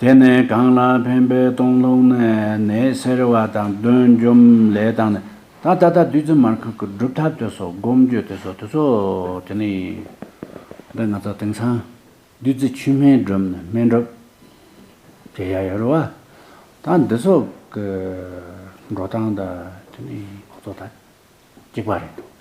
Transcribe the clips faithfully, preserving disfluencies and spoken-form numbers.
དེ་ནས་གང་ལ་ཕན་པའི་སྟོང་ལོག་ནི། ནད་སེལ་བ་དང་གདོན་འཇོམས་ལས་དང་ནི། ད་ད་ལྟ་བདུད་རྩི་མར་ཁུ་གི་སྒྲུབ་ཐབས་དེ་ཚོ་སྒོམ་རྒྱུ་དེ་ཚོ་དེ་ཚོ་དེ་ནི་འདི་ང་ཚོ་དེང་སང་བདུད་རྩི་ཆུ་སྨན་སྒྲུབ་ནི་སྨན་སྒྲུབ་བྱེད་ཡ་ཡོད་རེད་བ། ད་འདི་ཚོ་གི་འགྲོ་སྟངས་དང་དེ་ནི་ཁོ་ཚོ་ད་གཅིག་པ་རེད།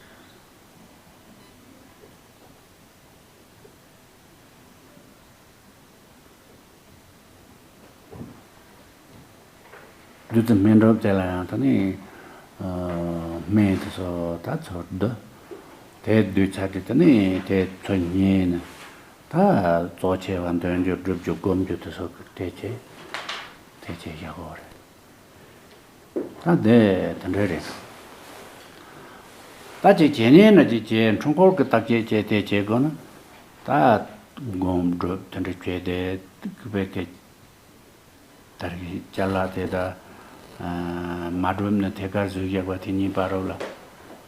བདུད་རྩི་སྨན་སྒྲུབ་དེ་ལ་ཡང་ད་ནི་སྨན་དེ་ཚོ་ད་ཚུར་བསྡུ། དེ་བསྡུས་ཚར་དུས་ད་ནི་དེ་ཚོ་ཉན་ནས་ད་གཙོ་ཆེ་བ་འདོན་རྒྱུ་སྒྲུབ་རྒྱུ་སྒོམ་རྒྱུ་དེ་ཚོ་དེ་བྱས་དེ་བྱས་བཞག་གོ་རེད། ད་དེ་དེ་འདྲ་རེད། ད་ཅིག་བྱེད་ཉན་ན་ཅིག་བྱེད་འཁྲུལ་འཁོར་གྱི་བརྟག་དཔྱད་བྱས་དེ་བྱེད་དགོས་ན། ད་སྒོམ་སྒྲུབ་དེ་འདྲ་བྱས་ཏེ་བེད་ཀྱི་ད་རེས་ཅ་ལག་དེ་ད་མ་སྒྲུབ་ན་ཐད་ཀར་བཟོས་བཞག་པ་དེ་གཉིས་བར་རོ་ལ་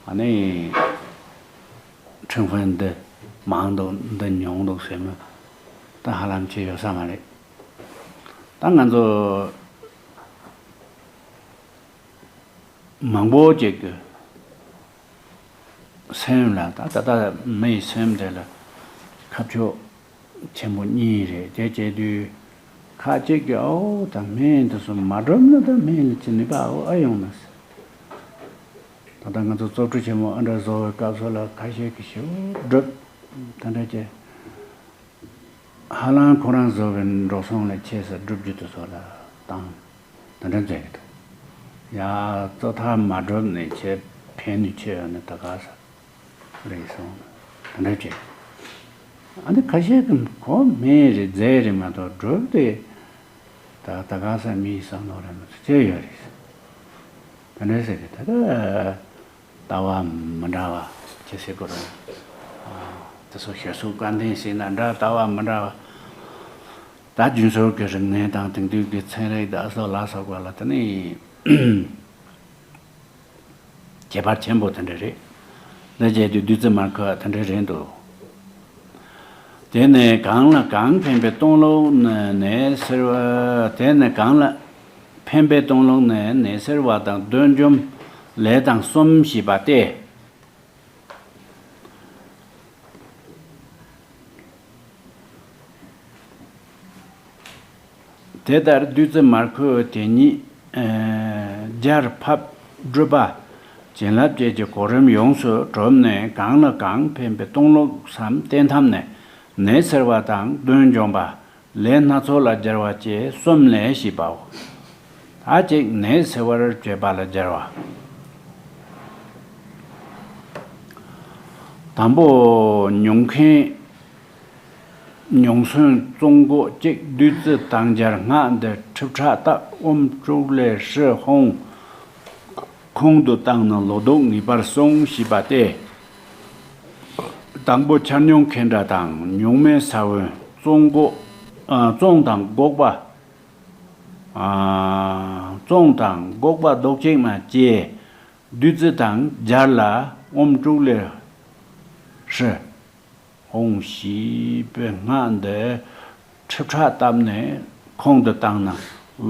ཨ་ནི་ཁྲིམས་དཔོན་འདི་མང་འདུག་འདི་ཉུང་འདུག་ཟེར་མི་ད་ཧ་ལམ་ཆེ་ཡོད་ས་མ་རེད། ད་ང་ཚོ་མང་པོ་ཅིག་གི་སེམས་ལ་ད་ད་ལྟ་མིའི་སེམས་དེ་ལ་ཁ་ཕྱོགས་ཆེན་པོ་གཉིས་རེད། དེ་བྱེད་དུས་ཁ་ཅིག་གིས་ཨོ་ད་སྨན་དེ་ཚོ་མ་སྒྲུབ་ན་ད་སྨན་ལ་ཅི་ནུས་པ་ཨོ་ཨ་ཡོང་ན་ཟེར། ད་ལྟ་ང་ཚོ་བཙོ་བཀྲུ་ཆེན་མོ་ཨ་འདྲ་བཟོ་བའི་སྐབས་སུ་ལ་ཁ་ཤས་ཀྱིས་ཞེ་པོ་སྒྲུབ་དེ་འདྲ་བྱས། ཧ་ལམ་ཁོ་རང་བཟོ་བའི་འགྲོ་སོང་ལས་ཆེ་ས་སྒྲུབ་རྒྱུ་དེ་ཚོ་ལ་བཏང་། དེ་འདྲ་མཛད་ཀྱི་འདུག་ཡ་གཙོ་ཐག་མ་སྒྲུབ་ནས་ཆེ་ཕན་ནུས་ཆེ་ཡོད་ནས་ད་ག་ས་རེད་སོང་། དེ་འདྲ་བྱས། ཨ་ནི་ཁ་ཤས་ཀྱིས་གོ་སྨན་རེད་རྫས་རེད་མ་གཏོགས་སྒྲུབ་དེ་ད་ད་ག་ས་མིའི་བསམ་བློ་རེད་མ་གཏོགས་ཅི་ཡོད་རེད། དེ་འདྲ་ཟེར་གི་ད་ལྟ། ལྟ་བ་མི་འདྲ་བ་ཅི་ཟེར་དགོས་རེད། དེ་ཚོ་ཞེ་སུ་བཀའ་འདེན་ཟེར་ན་འདྲ་ལྟ་བ་མི་འདྲ་བ། ད་རྒྱུན་སྲོལ་གྱི་རིག་གནས་དང་དེང་དུས་ཀྱི་ཚན་རིག་དང་སོགས་ལ་སོགས་པ་ལ་དེ་ནི་ཁྱད་པར་ཆེན་པོ་དེ་འདྲ་རེད། འདི་བྱས་དུས་བདུད་རྩི་མར་ཁུ་དེ་འདྲ་རེད་འདུག་དེ་ནས་གང་ལ་གང་ཕན་པའི་སྟོང་ལོག་ནི་ནད་སེལ་བ། དེ་ནས་གང་ལ་ཕན་པའི་སྟོང་ལོག་ནི་ནད་སེལ་བ་དང་གདོན་འཇོམས་ལས་དང་གསུམ་ཞེས་པ་སྟེ། དེ་ལྟར་བདུད་རྩི་མར་ཁུ་དེ་ཉིད་སྦྱར་ཕབ་སྒྲུབ་པ་བྱིན་རླབས་བཅས་ཀྱི་གོ་རིམ་ཡོངས་སུ་གྲུབ་ནས་གང་ལ་གང་ཕན་པའི་སྟོང་ལོག་སམ་རྟེན་ཐམས་ནས་ནད་སེལ་བ་དང་གདོན་འཇོམས་པ། ལས་སྣ་ཚོགས་ལ་སྦྱར་བ་བཅས་གསུམ་ལས་ཞེས་པའོ། ད་ཅིག་ནད་སེལ་བར་བྱེད་པ་ལ་སྦྱར་བ། དང་པོ་མྱོང་མཁན་མྱོང་སོན་བཙོང་སྒོ་གཅིག་བདུད་རྩི་དང་སྦྱར་སྔགས་འདི་ཁྲི་ཕྲག་བཏབ་ཨོཾ་ཀྲུག་ལེ་ཧྲཱིཿཧཱུྃ། ཁོང་དུ་བཏང་ན་ལོ་ཏོག་ངེས་པར་སོང་ཞེས་པ་སྟེ། དང་པོ་ཆར་མྱོང་མཁན་འདྲ་དང་མྱོང་མེད་ས་བོན་བཙོང་སྒོ་ཨ་བཙོང་དང་འགོག་པ། ཨ་བཙོང་དང་འགོག་པ་ལྡོག་ཅིག་མ་སྐྱེས། བདུད་རྩི་དང་སྦྱར་ལ་ཨོཾ་ཀྲུག་ལེ་ཧྲཱིཿ་ཧཱུྃ་ཞེས་པའི་སྔགས་འདི་ཁྲི་ཕྲག་བཏབ་ནས་ཁོང་དུ་བཏང་ན་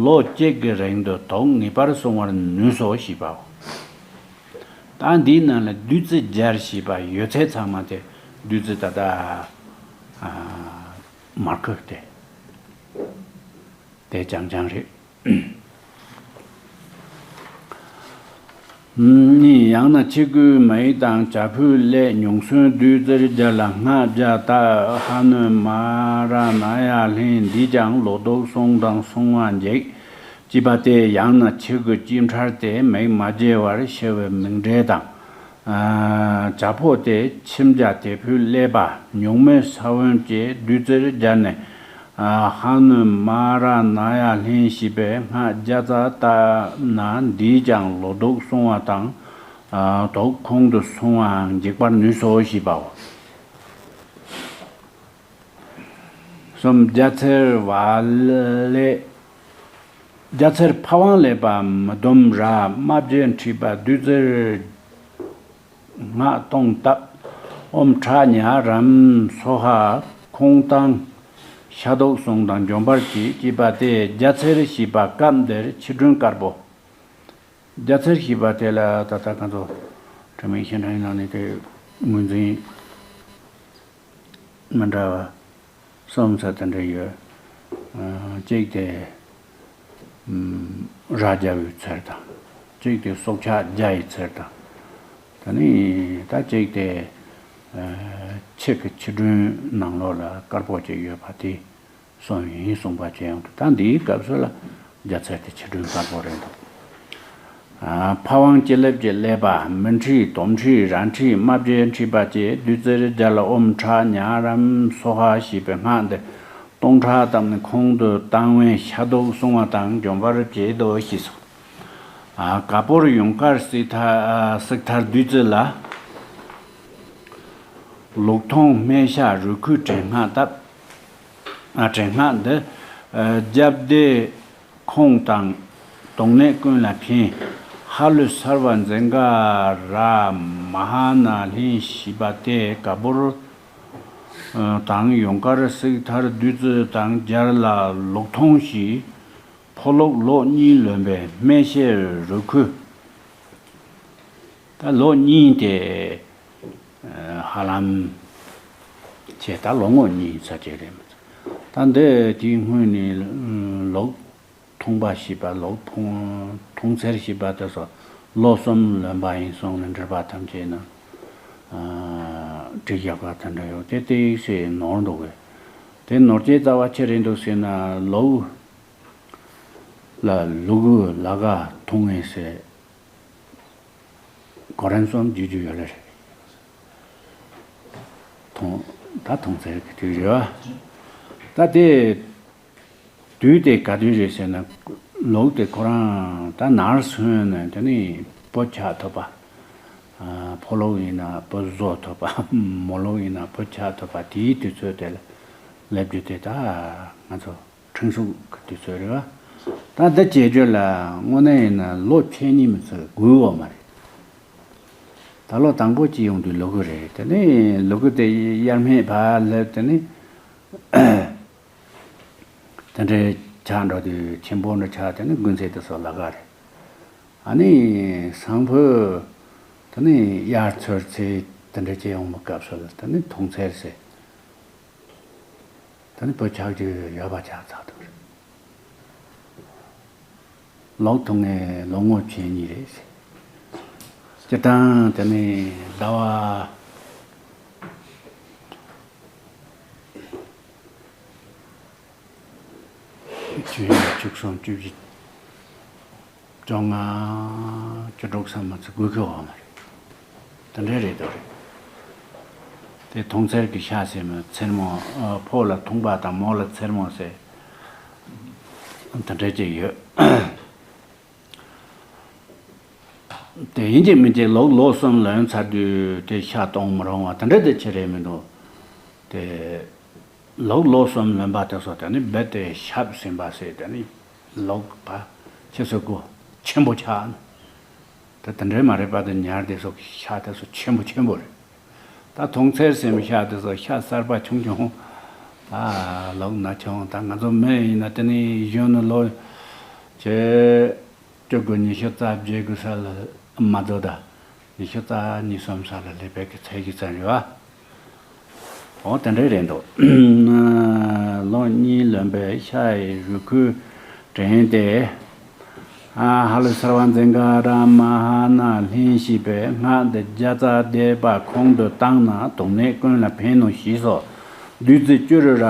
ལོ་གཅིག་གི་རིང་དུ་དོགས་ངེས་པར་སྲུང་བར་ནུས་སོ་ཞེས་པའོ། ད་འདིའི་ནང་ལ་བདུད་རྩི་སྦྱར་ཞེས་པ་ཡོད་ཚད་ཚང་མ་དེ་བདུད་རྩི་ད་ལྟ་ཨ་མར་ཁུ་དེ། དེ་རྐྱང་རྐྱང་རེད། གཉིས། ཡང་ན་ཕྱི་གོས་མིག་དང་བྱ་ཕོའི་ཀླད་མྱོང་སོན་བདུད་རྩིར་སྦྱར་ལ་སྔགས་བརྒྱ་བཏབ། ཧ་ནུ་མ་ར་ན་ཡ་ལྷན་འདིས་ཀྱང་ལོ་ཏོག་སོང་དང་སོང་བ་འཇིག་ཅེས་པ་སྟེ། ཡང་ན་ཕྱི་གོས་ཅི་འཕྲར་ཏེ་མིག་མ་བརྗེད་པར་ཕྱི་བའི་མིག་འབྲས་དང་། བྱ་ཕོ་སྟེ་མཆིམས་བརྒྱ་དེ་ཕོའི་ཀླད་པ་མྱོང་མེད་ས་བོན་བཅས་བདུད་རྩིར་སྦྱར་ནས། ཧ་ནུ་མ་ར་ན་ཡ་ལྷན་ཞེས་པའི་སྔགས་བརྒྱ་རྩ་བཏབ་ན་འདིས་ཀྱང་ལོ་ཏོག་སོང་བ་དང་། དོགས་ཁོང་དུ་སོང་བའང་འཇིག་པར་ནུས་སོ་ཞེས་པའོ། གསུམ། རྒྱ་ཚེར་བ་ལས། རྒྱ་ཚེར་ཕ་ཝང་ལས་པ་མི་ལྡོམ་ར་རྨ་བྱའི་མཁྲིས་པ་བདུད་རྩིར་སྔགས་སྟོང་བཏབ། ཨོཾ་ཁྲ་ཉ་རམ་སྭཱ་ཧཱ། ཁོང་དང་ ཤ་དོག་ཟུང་དང་འཇོམས་པར་བྱེད་ཅེས་པ་སྟེ། རྒྱལ་ཚར་ཞེས་པ་སྐབས་འདིར་ཕྱི་དྲོན་དཀར་པོ། རྒྱལ་ཚར་ཞེས་པ་དེ་ལ་ད་ལྟ་ང་ཚོ་དྲི་མེད་ཤེས་འདྲ་ཡིན་ནང་ནས་དེ་ངོས་འཛིན་མི་འདྲ་བ་གསུམ་ཙམ་དེ་འདྲ་ཡོད། ཨ། གཅིག་དེ་ཨམ། རྭ་རྒྱབ་ཡི་ཚར་དང་། གཅིག་དེ་སྲོག་ཆགས་རྒྱ་ཡི་ཚར་དང་། ད་ནི་ད་གཅིག་དེ་ཨ། ཁྱི་གི་ཕྱི་དྲོན་ནང་ལོགས་ལ་དཀར་པོ་ཅིག་ཡོད་པ་དེ་གསུམ་ཡིན་གསུངས་པ་བྱས་ཡོང་དུས། ད་འདིའི་སྐབས་སུ་ལ་རྒྱལ་ཚར་དེ་ཕྱི་དྲོན་དཀར་པོ་རེད་འདུག། ཨ། ཕ་ཝང་སྤྱི་ལེབ་ཀྱི་ཀླད་པ། མི་ཁྲི་དོམ་ཁྲི་རྭ་ཁྲི་རྨ་བྱའི་མཁྲིས་པ་བཅས་བདུད་རྩིར་སྦྱར་ལ་ཨོཾ་ཁྲ་ཉ་རམ་སྭཱ་ཧཱ་ཞེས་པའི་སྔགས་འདི་སྟོང་ཕྲག་བཏབ་ནས་ཁོང་དུ་བཏང་བས་ཤ་དོག་སྲུང་བ་དང་འཇོམས་པར་བྱེད་དོ་ཞེས་སོ། ཨ། ག་པུར་ཡུངས་དཀར་བསྲེགས་ཐར། ཨ། བསྲེགས་ཐར་བདུད་རྩི་ལ། ལུག་མཐོང་སྨེ་ཤ་རུས་ཁུ་བྲན་སྔགས་བཏབ། ཨ། བྲན་སྔགས་འདི་ཨ། རྒྱབ་བདེ་ཁོང་དང་དུང་ནད་ཀུན་ལ་ཕན། ཧ་ལུ་སརྦ་ཛྙཱ་ན་ར་མ་ཧཱ་ན་ལྷན་ཞེས་པ་སྟེ། ག་པུར་དང་ཡུངས་དཀར་བསྲེགས་ཐར་བདུད་རྩི་དང་སྦྱར་ལ་ལུག་མཐོང་ཞེས། ཕོ་ལུག་ལོ་གཉིས་ལོན་པའི་སྨེ་ཤའི་རུས་ཁུ། ད་ལོ་གཉིས་དེ་ཧ་ལམ་ཁྱེད་ད་ལོ་ངོ་གཉིས་ཚར་གྱི་རེད་མ་གཏོགས། ད་འདི་དེའི་སྔོན་ནས་ལུག་འཐུང་པ་ཞེས་པ། ལུག་འཐུང་འཐུང་ཚར་ཞེས་པ་དེ་ཚོ་ལོ་གསུམ་ལོན་པ་ཡིན་གསུངས་ནས་འགྲེལ་པ་ཐམས་ཅད་ན་བྲིས་བཞག་པ་དེ་འདྲ་ཡོད། དེ་ཏོག་ཙམ་ནོར་འདུག་གས། དེ་ནོར་རྒྱུའི་རྩ་བ་ཅི་རེད་འདུག་ཟེར་ན། ལུག་ལ་ལུ་གུ་ལ་ག་འཐུང་ངེས་ཟེར། གོ་རིམ་གསུམ་བརྗོད་རྒྱུ་ཡོད་ལེ་རེད། འཐུང་། ད་འཐུང་ཚར་གྱི་དུས་རེད་བ། ད་དེ་དུས་དེ་ག་དུས་རེད་ཟེར་ན། ལུག་དེ་ཁོ་རང་ད་ནར་སོན་ནས་དེ་ནས་བུ་ཆགས་ཐུབ་པ། ཨ། ཕོ་ལུག་ཡིན་ན་བུ་བཟོ་ཐུབ་པ། མོ་ལུག་ཡིན་ན་བུ་ཆགས་ཐུབ་པ། དེའི་དུས་ཚོད་དེ་ལ་སླེབས་རྒྱུ་དེ་ད་ང་ཚོ་ཕྲེང་ཤུག་གི་དུས་ཚོད་རེད་བ། ད་འདི་བྱེད་རྒྱུ་ལ་དངོས་གནས་ཡིན་ན་ལོ་ཁྱེད་གཉིས་མི་ཚོད་དགོས་ཡོད་མ་རེད། ད་ལོ་དང་པོ་གཅིག་ཡོང་དུས་ལུ་གུ་རེད། དེ་ནས་ལུ་གུ་དེ་དབྱར་སྨད་ཕར་སླེབས། དེ་ནས་དེ་འདྲའི་ཆགས་འགྲོ་དུས་ཆེན་པོ་འདྲ་ཆགས། དེ་ནས་དགུན་ཚེ་དེ་ཚོ་ལ་ག་རེད། ཨ་ནི་སང་ཕོད་དེ་ནས་དབྱར་ཚོད་ཚེ་དེ་འདྲ་བྱས་ཡོང་བའི་སྐབས་སུ་ལ་དེ་ནས་འཐུང་ཚར་ཟེར། ད་ནི་བུ་ཆགས་རྒྱུ་ཡོད་པ་ཆགས་ཚར་འདུག། ལུག་འཐུང་ངེས་ལོ་ངོ་ཁྱེད་གཉིས་རེད། སྤྱིར་བཏང་དེ་ནི་ཟླ་བ་བཅུ་གཉིས། བཅུ་གསུམ། བཅུ་བཞི། བཅོ་ལྔ། བཅུ་དྲུག་ཙམ་མ་ཚད་དགོས་ཀྱི་ཡོད་མ་རེད། དེ་འདྲ་རེད་དོ་རེད། དེ་འཐུང་ཚར་གྱི་ཤ་ཟེར་མོ་ཚེར་མོ། ཨ། ཕོ་ལ་འཐུང་པ་དང་མོ་ལ་ཚེར་མོ་ཟེར། དེ་འདྲ་ཅིག་ཡོད། དེ་ཡིན་གཅིག་མིན་གཅིག་ལུག་ལོ་གསུམ་ལོན་ཚར་དུས་དེ་ཤ་གཏོང་མི་རུང་བ་དེ་འདྲ་དེ་ཅི་རེད་མི་འདུག། དེ་ལུག་ལོ་གསུམ་ལོན་པ་དེ་ཚོ་དེ་ནི་རྦད་དེ་ཤབ་ཟིན་པ་ཟེར། དེ་ནི་ལུག་པ་ཁྱེད་ཚོ་གོ་ཆེན་པོ་ཆགས་ནི། ད་དེ་འདྲའི་མ་རེད་པ། དེ་ཉར་དེ་ཚོ་ཤ་དེ་ཚོ་ཆེན་པོ་ཆེན་པོ་རེད། ད་འཐུང་ཚར་ཟིན་པའི་ཤ་དེ་ཚོ་ཤ་གསར་པ་ཆུང་ཆུང་། ད་ལུག་ན་ཆུང་། ད་ང་ཚོ་མི་ཡིན་ན་དེ་ནི་གཞོན་ནུ་ལོ་བྱེ་བཅུ་དགུ་ཉི་ཤུ་རྩ་བརྒྱད་དགུ་ས་ལ་མ་རྫོགས། ད་ཉི་ཤུ་རྩ་གཉིས་གསུམ་ས་ལ་སླེབས་པའི་གི་ཚད་གཞི་ཙམ་རེད་བ། འོ་དེ་འདྲ་རེད་འདུག། ལོ་གཉིས་ལོན་པའི་ཤ་ཡི་རུས་ཁུ་བྲན་ཏེ། ཧ་ལུ་སརྦ་ཛྙཱ་ན་ར་མ་ཧཱ་ན་ལྷན་ཞེས་པའི་སྔགས་འདི་བརྒྱ་རྩ་བཟླས་པ་ཁོང་དུ་བཏང་ན་དུག་ནད་ཀུན་ལ་ཕན་ནོ་ཞེས་སོ། བདུད་རྩི་བཅུ་རུ་ར་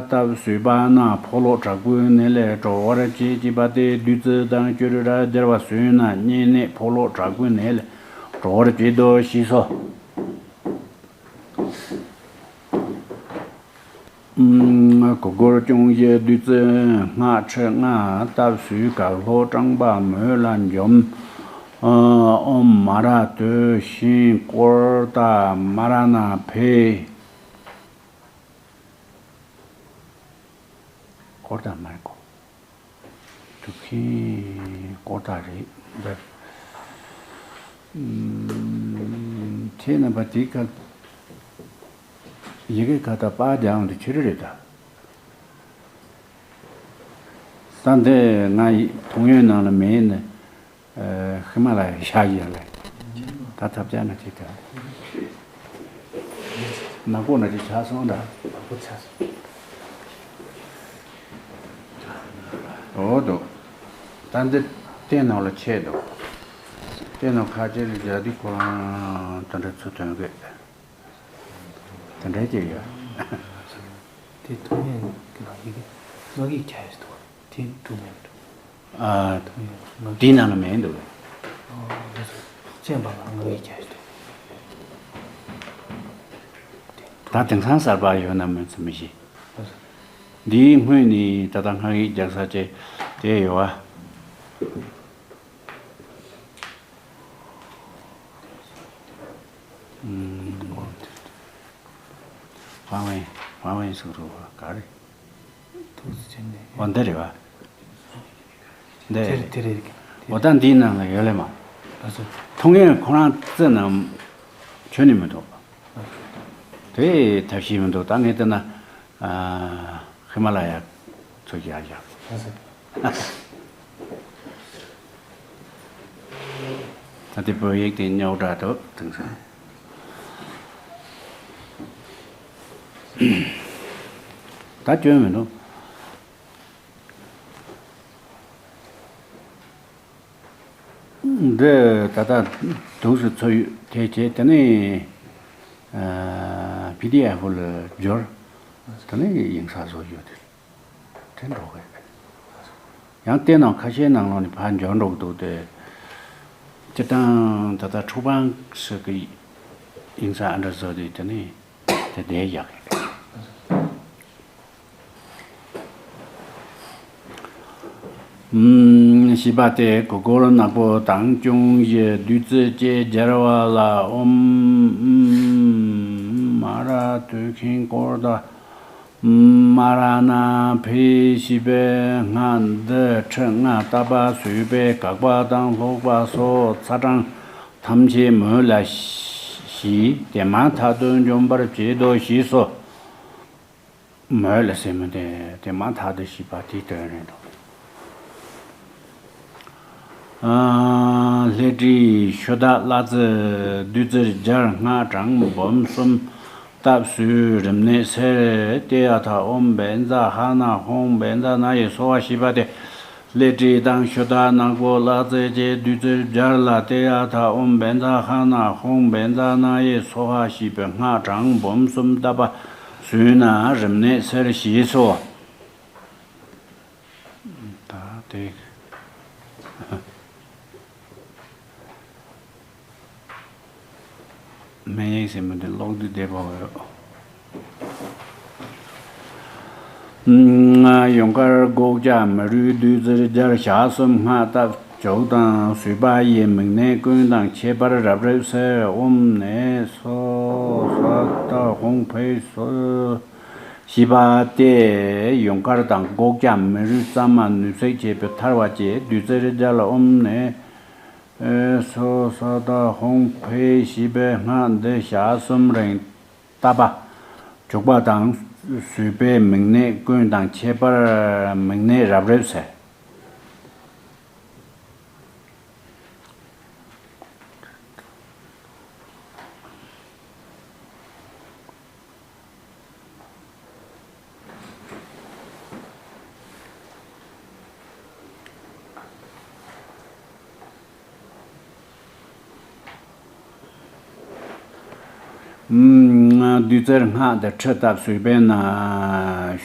བཏབ་ཟོས་པ་ན་ཕོ་ལོག་དྲག་པོའི་ནད་ལས་གྲོལ་བར་བྱེད་ཅེས་པ་སྟེ། བདུད་རྩི་དང་བཅུ་རུ་ར་སྦྱར་བ་ཟོས་ན་གཉན་ནད་ཕོ་ལོག་དྲག་པོའི་ནད་ལས་གྲོལ་བར་བྱེད་དོ་ཞེས་སོ། གུ་གུལ་ཅུང་ཞི་བདུད་རྩི་སྔགས་ཁྲི་ལྔ་བཏབ་ཟོས་གག་ལྷོག་སྐྲངས་པ་མོད་ལ་འཇོམས། ཨོཾ་མ་ར་ཏོ་ཤིང་ཀོར་ཏ་མ་ར་ན་ཕེ། ཀོར་ཏ་མ་རེད་གོ། དུག་ཤིང་ཀོར་ཏ་རེད་འདིར། ཁྱེད་རྣམ་པ་དེའི་ཁ་ཡི་གེ་ཁ་ཏ་པ་རྒྱག་འོང་དུ་ཆི་རི་རེད་ད། ད་འདི་ང་ཡི་ཐུང་ཡོན་ནང་ལ་མེད་ནི། ཨ། ཧི་མ་ལ་ཡ་ཤར་ཡ་ལ། ད་ཐབས་ཆག་ན་ཅིག་ད། ནག་པོ་ན་ཅིག་ཆགས་སོང་ད། ནག་པོ་ཆགས་སོང་། འོ་དོ། ད་འདི་སྟེང་ནང་ལ་ཆད་དོ། སྟེང་ནང་ཁ་ཆེ་ལ་རྒྱ་དི་ཁོ་རང་ད་འདྲ་ཚུར་ཐོན་གི། དེ་འདྲའི་ཅིག་ཡོད། དེ་ཐུང་ཡོན་གྱི་ནང་ཡི་གེ་སྔགས་ཡིག་ཆགས་ཡོད་དོ། དེ་འགྲོ་མི་འགྲོ། ཨ། ཐུང་ཡོན་སྔགས་དེའི་ནང་ལ་མེད་འདུག། ཨ། ལགས་སོ། བཙན་པ་ལ་སྔགས་ཡིག་ཆགས་ཡོད་དོ། ད་དེང་སང་གསར་པ་ཡོད་ན་མེད་ཚོད་མི་ཤེས། ལགས་སོ། འདིའི་སྔོན་ནས་ད་ལྟ་སྔགས་ཡིག་རྒྱག་ས་ཅིག་དེ་ཡོད་བ། ཨུམ། ཝང་ཝེ། ཝང་ཝེ་སུ་རུ་བ་ག་རེ། ཐུགས་རྗེ་ཆེ་ནས། འོ་འདི་རེད་བ། འདི་དེ་རེད། དེ་རེད། འོ་ད་འདིའི་ནང་ལ་ཡོད་ལེ་མ། ལགས་སོ། ཐུང་ཡོན་ཁོ་རང་རྩི་ནམ་ཁྱོན་ནས་མི་འདུག། དེ་ཐབས་ཤེས་མི་འདུག། ད་ངས་བལྟས་ན། ཨ། ཧི་མ་ལ་ཡ་ཚོ་གི་ཨ་ཡ། ལགས་སོ། ད་དེ་བོད་ཡིག་དེ་རྙོག་དྲ་འདུག་དེང་སང་། ད་སྐྱོན་མི་འདུག། འདི་ད་ལྟ་འདུག་སེ་ཚུར་དེ་བྱས་དེ་ནས། ཨ། པི་ཌི་ཨེཕ་ལ་འབྱོར། དེ་ནས་ཡིག་ཚགས་བཟོ་རྒྱུ་དེ། དེ་འགྲོ་གི་རེད། ཡང་དེ་ནང་ཁ་ཤས་ནང་ལོགས་ནས་ཕར་འབྱོར་འགྲོ་གི་འདུག་སྟེ། སྤྱིར་བཏང་ད་ལྟ་འཁྲུག་པ་ཞིག་གི་ཡིག་ཚགས་ཨ་འདྲ་བཟོ་དུས་དེ་ནས་དེ་བསྡད་ཡག་གི་རེད། ཨུམ། ཞེས་པ་སྟེ་གུར་གུམ་ནག་པོ་དང་ཅུང་ཞི་བདུད་རྩི་བཅས་སྦྱར་བ་ལ་ཨོཾ། ཨུམ། མ་ར་ཏུ་ཁིང་ཀོར་ད། མ་ར་ན་ཕི་ཞེས་པའི་སྔགས་འདི་ཁྲི་ལྔ་བཏབ་པ་ཟོས་པས་འགག་པ་དང་ལྷོག་པ་སོགས་ཚ་གྲང་ཐམས་ཅད་མོད་ལ་ཞི། དེ་མ་ཐག་ཏུ་འཇོམས་པར་བྱེད་དོ་ཞེས་སོ། མོད་ལ་ཟེར་མི་དེ་དེ་མ་ཐག་ཏུ་ཞི་བ་དེའི་དོན་རེད་དོ། ཨ། ལྷས་བྲིས་ཤོ་དག་གླ་རྩི་བདུད་རྩི་སྦྱར་སྔགས་གྲངས་འབུམ་གསུམ་བཏབ་ཟོས་རིམས་ནད་སེལ། ཏདྱ་ཐཱ་ཨོཾ་བཛྲ་ཧ་ན་ཧཱུྃ་བཛྲ་ན་ཡེ་སྭཱ་ཧཱ་ཞེས་པ་སྟེ། ལྷས་བྲིས་དང་ཤོ་དག་ནག་པོ་གླ་རྩི་བཅས་བདུད་རྩི་སྦྱར་ལ་ཏདྱ་ཐཱ་ཨོཾ་བཛྲ་ཧ་ན་ཧཱུྃ་བཛྲ་ན་ཡེ་སྭཱ་ཧཱ་ཞེས་པའི་སྔགས་གྲངས་འབུམ་གསུམ་བཏབ་པ་ཟོས་ན་རིམས་ནད་སེལ་ཞེས་སོ། ད་དེ། སྨན་ཡིག་ཟེར་མི་འདི་ཀློག་དུས་བདེ་པོ་ཡོད། ཡུངས་ཀར་སྒོག་སྐྱ་མི་རུལ་བདུད་རྩིར་སྦྱར་ཞག་གསུམ་སྔགས་བཏབ་བྱུག་དང་ཟོས་པ་ཡིས་མིག་ནད་ཀུན་དང་ཁྱད་པར་རབ་རིབ་སེལ། ཨོཾ་ནེ་སོ་ས་ཏ་ཧཱུྃ་ཕཊ་སྭཱ་ཧཱ། ཞེས་པ་སྟེ་ཡུངས་ཀར་དང་སྒོག་སྐྱ་མི་རུལ་རྩ་མ་ནུབ་སེལ་བྱེད་པའི་ཐར་བ་བཅས་བདུད་རྩིར་སྦྱར་ལ། ཨོཾ་ནེ་སོ་ས་ཏ་ཧཱུྃ་ཕཊ་ཞེས་པའི་སྔགས་འདི་ཞག་གསུམ་རིང་བཏབ་པ་བྱུག་པ་དང་ཟོས་པས་མིག་ནད་ཀུན་དང་ཁྱད་པར་མིག་ནད་རབ་རིབ་སེལ། བདུད་རྩིར་སྔགས་འདི་ཁྲི་བཏབ་ཟོས་པས་ན།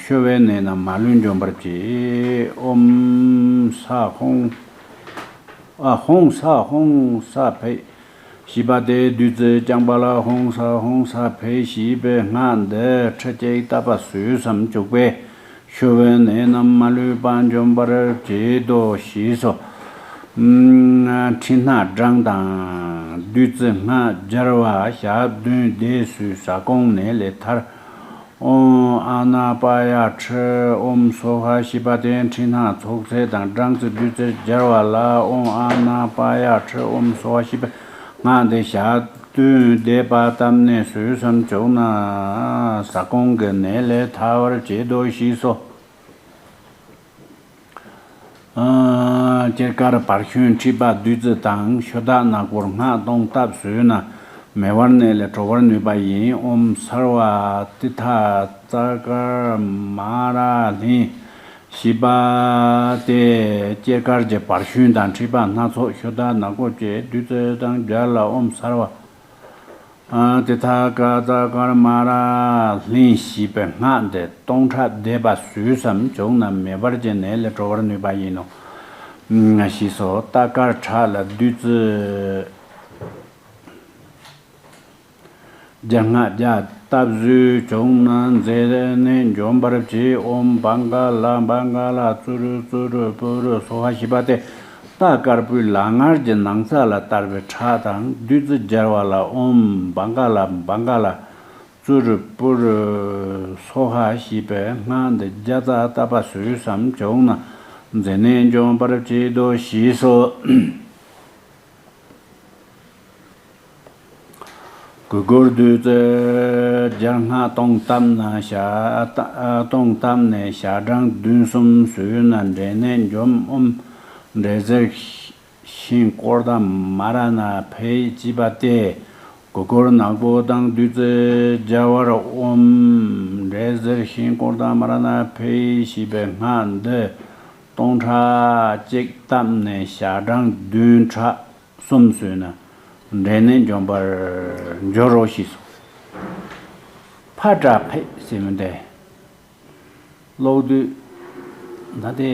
ཤོར་བའི་ནད་རྣམས་མ་ལུས་འཇོམས་པར་བྱེད། ཨོཾ་ས་ཧཱུྃ། ཨ། ཧཱུྃ་ས་ཧཱུྃ་ས་ཕཊ། ཞེས་པ་སྟེ་བདུད་རྩི་རྐྱང་པ་ལ་ཧཱུྃ་ས་ཧཱུྃ་ས་ཕཊ་ཞེས་པའི་སྔགས་འདི་ཁྲི་གཅིག་བཏབ་པ་ཟོས་སམ་བྱུག་པས་ཤོར་བའི་ནད་རྣམས་མ་ལུས་པ་འཇོམས་པར་བྱེད་དོ་ཞེས་སོ། ཨམ། ཁྲི་སྣ་བགྲངས་དང་བདུད་རྩི་སྔགས་སྦྱར་བ་ཞག་བདུན་བཟླས་ཟོས་ས་ཀོང་ནད་ལས་ཐར། ཨོཾ་ཨ་ན་པ་ཡ་ཧྲཱིཿ་ཨོཾ་སྭཱ་ཧཱ་ཞེས་པ་སྟེ་ཁྲི་སྣ་ཚོགས་ཚད་དང་བགྲངས་ཚེ་བདུད་རྩིར་སྦྱར་བ་ལ། ཨོཾ་ཨ་ན་པ་ཡ་ཧྲཱིཿ་ཨོཾ་སྭཱ་ཧཱ་ཞེས་པའི་སྔགས་འདི་ཞག་བདུན་བཟླས་པ་བཏབ་ནས་ཟོས་སམ་བྱུག་ན་ས་ཀོང་གི་ནད་ལས་ཐར་བར་བྱེད་དོ་ཞེས་སོ། སྐྱེར་དཀར་བར་ཤུན་མཁྲིས་པ་བདུད་རྩི་དང་ཤོ་སྟག་ནག་པོར་སྔགས་སྟོང་བཏབ་ཟོས་ན་མེ་བར་གནས་ལས་གྲོལ་བར་ནུས་པ་ཡིན། ཨོཾ་སརྦ་ཏི་ཐ་ཙ་ཀར་མ་ར་ལྷིང་ཞེས་པ་སྟེ། སྐྱེར་དཀར་གྱི་བར་ཤུན་དང་མཁྲིས་པ་སྣ་ཚོགས་ཤོ་སྟག་ནག་པོ་བཅས་བདུད་རྩི་དང་སྦྱར་ལ་ཨོཾ་སརྦ་ཨ་ཏི་ཐ་ཀ་ཙ་ཀར་མ་ར་ལྷིང་ཞེས་པའི་སྔགས་འདི་སྟོང་ཕྲག་བཟླས་པ་ཟོས་སམ་བྱུང་ན་མེ་འབར་གྱི་ནད་ལས་གྲོལ་བར་ནུས་པ་ཡིན་ནོ། ཞེས་སོ། རྟ་དཀར་ཁྲག་ལ་བདུད་རྩི་བརྒྱ་ལྔ་བརྒྱ་བཏབ་ཟོས་བྱུང་ན་མཛེ་ནད་འཇོམས་པར་བྱེད། ཨོཾ་བྷང་ག་ལ་བྷང་ག་ལ་ཙུ་རུ་ཙུ་རུ་པུ་རུ་སྭཱ་ཧཱ་ཞེས་པ་སྟེ། རྟ་དཀར་པོའི་ལག་ངར་གྱི་ནང་ཚ་ལ་བཏབ་པའི་ཁྲག་དང་བདུད་རྩི་སྦྱར་བ་ལ་ཨོཾ་བྷང་ག་ལ་བྷང་ག་ལ་ཙུ་རུ་པུ་རུ་སྭཱ་ཧཱ་ཞེས་པའི་སྔགས་འདི་བརྒྱ་རྩ་བཏབ་པ་ཟོས་སམ་བྱུང་ན་མཛེ་ནད་འཇོམས་པར་བྱེད་དོ། ཞེས་སོ། གུར་གུམ་བདུད་རྩི་སྦྱར་སྔགས་སྟོང་བཏབ་ན་ཞག་སྟོང་བཏབ་ནས་ཞག་གྲངས་བདུན་གསུམ་ཟོས་ན་མཛེ་ནད་འཇོམས། ཨོཾ་འབྲས་སིལ་ཤིང་ཀོརྡ་མ་ར་ན་ཕཊ་ཅེས་པ་སྟེ། གུར་གུམ་ནག་པོ་དང་བདུད་རྩི་སྦྱར་བར་ཨོཾ་འབྲས་སིལ་ཤིང་ཀོརྡ་མ་ར་ན་ཕཊ་ཞེས་པའི་སྔགས་འདི་སྟོང་ཕྲག་གཅིག་བཏབ་ནས་ཞག་གྲངས་བདུན་ཕྲག་གསུམ་ཟོས་ན་མཛེ་ནད་འཇོམས་པར་འགྱུར་རོ། ཞེས་སོ། ཕཊ་ཕཊ་ཟེར་མི་འདི། ཀློག་དུས་ད་དེ་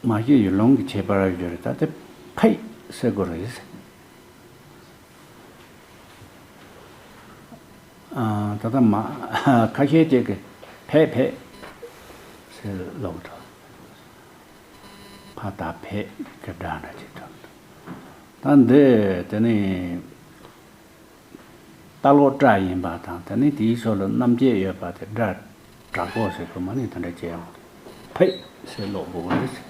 མ་ཤེས་ཡུལ་ལུང་གི་ཁྱད་པར་ཡོད་རེད། ད་དེ་ཕཊ་ཟེར་དགོས་རེད། ཨ། ད་ལྟ་མ་ཁ་ཤས་ཅིག་གིས་ཕཊ་ཕཊ་ཟེར་ཀློག་འགྲོ། ཕཊ་ཕཊ་གི་སྒྲ་འདྲ་ཅིག་འགྲོ་འདུག་ད་འདི་དེ་ནི་ལྟ་ཀློག་སྒྲ་ཡིན་པ་དང་། དེ་ནི་དེའི་ཕྱོགས་ལ་རྣམ་བཅད་ཡོད་པ་དེ་སྒྲ་དྲག་པོ་ཟེར་དགོས་མ་ནི་དེ་འདྲ་བྱས་ཡོང་དུས་ཕཊ་ཟེར་ཀློག་དགོས་རེད།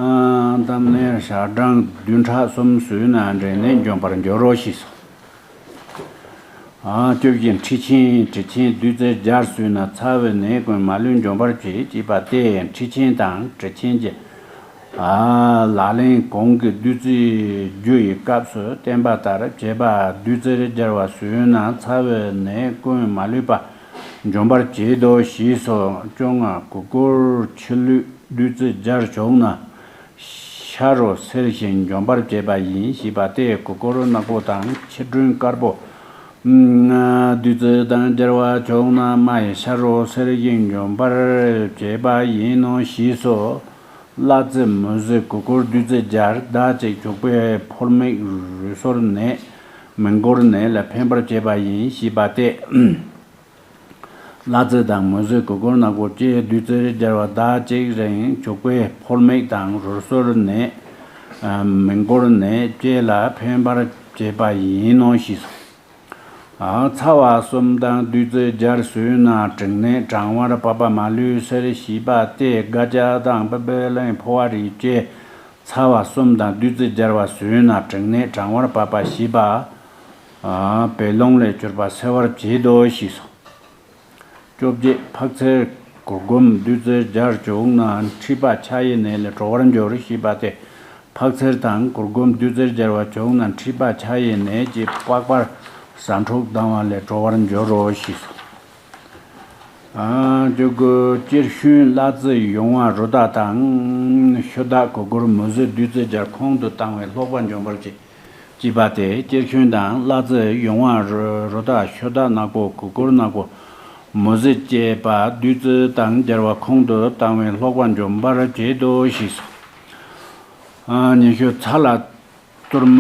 ཨ། དེ་ནས་ཞག་གྲངས་བདུན་ཕྲག་གསུམ་ཟོས་ན་མཛེ་ནད་འཇོམས་པར་འགྱུར་རོ། ཞེས་སོ། ཨ། བཅུ་བཞི། མཁྲིས་ཆེན་དྲི་ཆེན་བདུད་རྩི་སྦྱར་ཟོས་ན་ཚ་བའི་ནད་ཀུན་མ་ལུས་འཇོམས་པར་བྱེད། ཅེས་པ་སྟེ། མཁྲིས་ཆེན་དང་དྲི་ཆེན་གྱི་ཨ། ལག་ལེན་གོང་གི་བདུད་རྩིའི་རྒྱུ་ཡི་སྐབས་སུ་བསྟན་པ་ལྟར་བྱེད་པ་བདུད་རྩིར་སྦྱར་བ་ཟོས་ན་ཚ་བའི་ནད་ཀུན་མ་ལུས་པ་འཇོམས་པར་བྱེད་དོ། ཞེས་སོ། བཅོ་ལྔ། གུར་གུམ་ཕྱི་ལུས་བདུད་རྩི་སྦྱར་བྱུང་ན་ཤ་རུ་སེར་ཞིང་འཇོམས་པར་བྱེད་པ་ཡིན། ཞེས་པ་སྟེ། གུར་གུམ་ནག་པོ་དང་ཕྱི་དྲོན་དཀར་པོ་བདུད་རྩི་དང་སྦྱར་བ་བྱུང་ན་རྨ་ཡི་ཤ་རུ་སེར་ཞིང་འཇོམས་པར་བྱེད་པ་ཡིན་ནོ། ཞེས་སོ། གླ་རྩི་མུ་ཟི་གུར་གུམ་བདུད་རྩི་སྦྱར། ཟླ་གཅིག་བྱུག་པས་ཕོལ་མིག་རུས་སོལ་ནད་མི་འགོར་ནད་ལ་ཕན་པར་བྱེད་པ་ཡིན། ཞེས་པ་སྟེ། གླ་རྩི་དང་མུ་ཟི་གུར་གུམ་ནག་པོ་བཅས་བདུད་རྩིར་སྦྱར་བ་ཟླ་གཅིག་རིང་བྱུག་པས་ཕོལ་མིག་དང་རུས་སོལ་ནད་མི་འགོར་ནད་བཅས་ལ་ཕན་པར་བྱེད་པ་ཡིན་ནོ། ཞེས་སོ། ཚ་བ་གསུམ་དང་བདུད་རྩི་སྦྱར་ཟོས་ན་གྲིབ་ནད་གྲང་བར་བབ་པ་མ་ལུས་སེལ། ཞེས་པ་སྟེ། སྒ་སྐྱ་དང་པི་པི་ལིང་ཕོ་བ་རིགས་བཅས་ཚ་བ་གསུམ་དང་བདུད་རྩི་སྦྱར་བ་ཟོས་ན་གྲིབ་ནད་གྲང་བར་བབ་པ་ཞེས་པ་བད་ཀློང་ལས་གྱུར་པ་སེལ་བར་བྱེད་དོ། ཞེས་སོ། བཅོ་བརྒྱད། ཕག་ཚེར་གུར་གུམ་བདུད་རྩི་སྦྱར་བྱུང་ན་མཁྲིས་པ་ཆ་ཡི་ནད་ལས་གྲོལ་བར་འགྱུར། ཞེས་པ་སྟེ། ཕག་ཚེར་དང་གུར་གུམ་བདུད་རྩིར་སྦྱར་བ་བྱུང་ན་མཁྲིས་པ་ཆ་ཡི་ནད་ཀྱིས་པགས་པར་ཟ་འཕྲུག་ལྡང་བ་ལས་གྲོལ་བར་འགྱུར་རོ། ཞེས་སོ། ཨ། བཅུ་དགུ། གཅེར་ཤུན་གླ་རྩི་ཡུང་བ་རུ་དྭགས་དང་། ཤུ་དྭགས་གུར་གུམ་མུ་ཟི་བདུད་རྩི་སྦྱར་ཁོང་དུ་བཏང་བས་ལྷོག་པ་འཇོམས་པར་བྱེད། ཅེས་པ་སྟེ། གཅེར་ཤུན་དང་གླ་རྩི་ཡུང་བ་རུ་རུ་དྭགས་ཤུ་དྭགས་ནག་པོ་གུར་གུམ་ནག་པོ་མུ་ཟི་བཅས་པ་བདུད་རྩི་དང་སྦྱར་བ་ཁོང་དུ་བཏང་བས་ལྷོག་པ་འཇོམས་པར་བྱེད་དོ། ཞེས་སོ། ཨ། ཉི་ཤུ། ཚ་ལ་ཏུར་མ་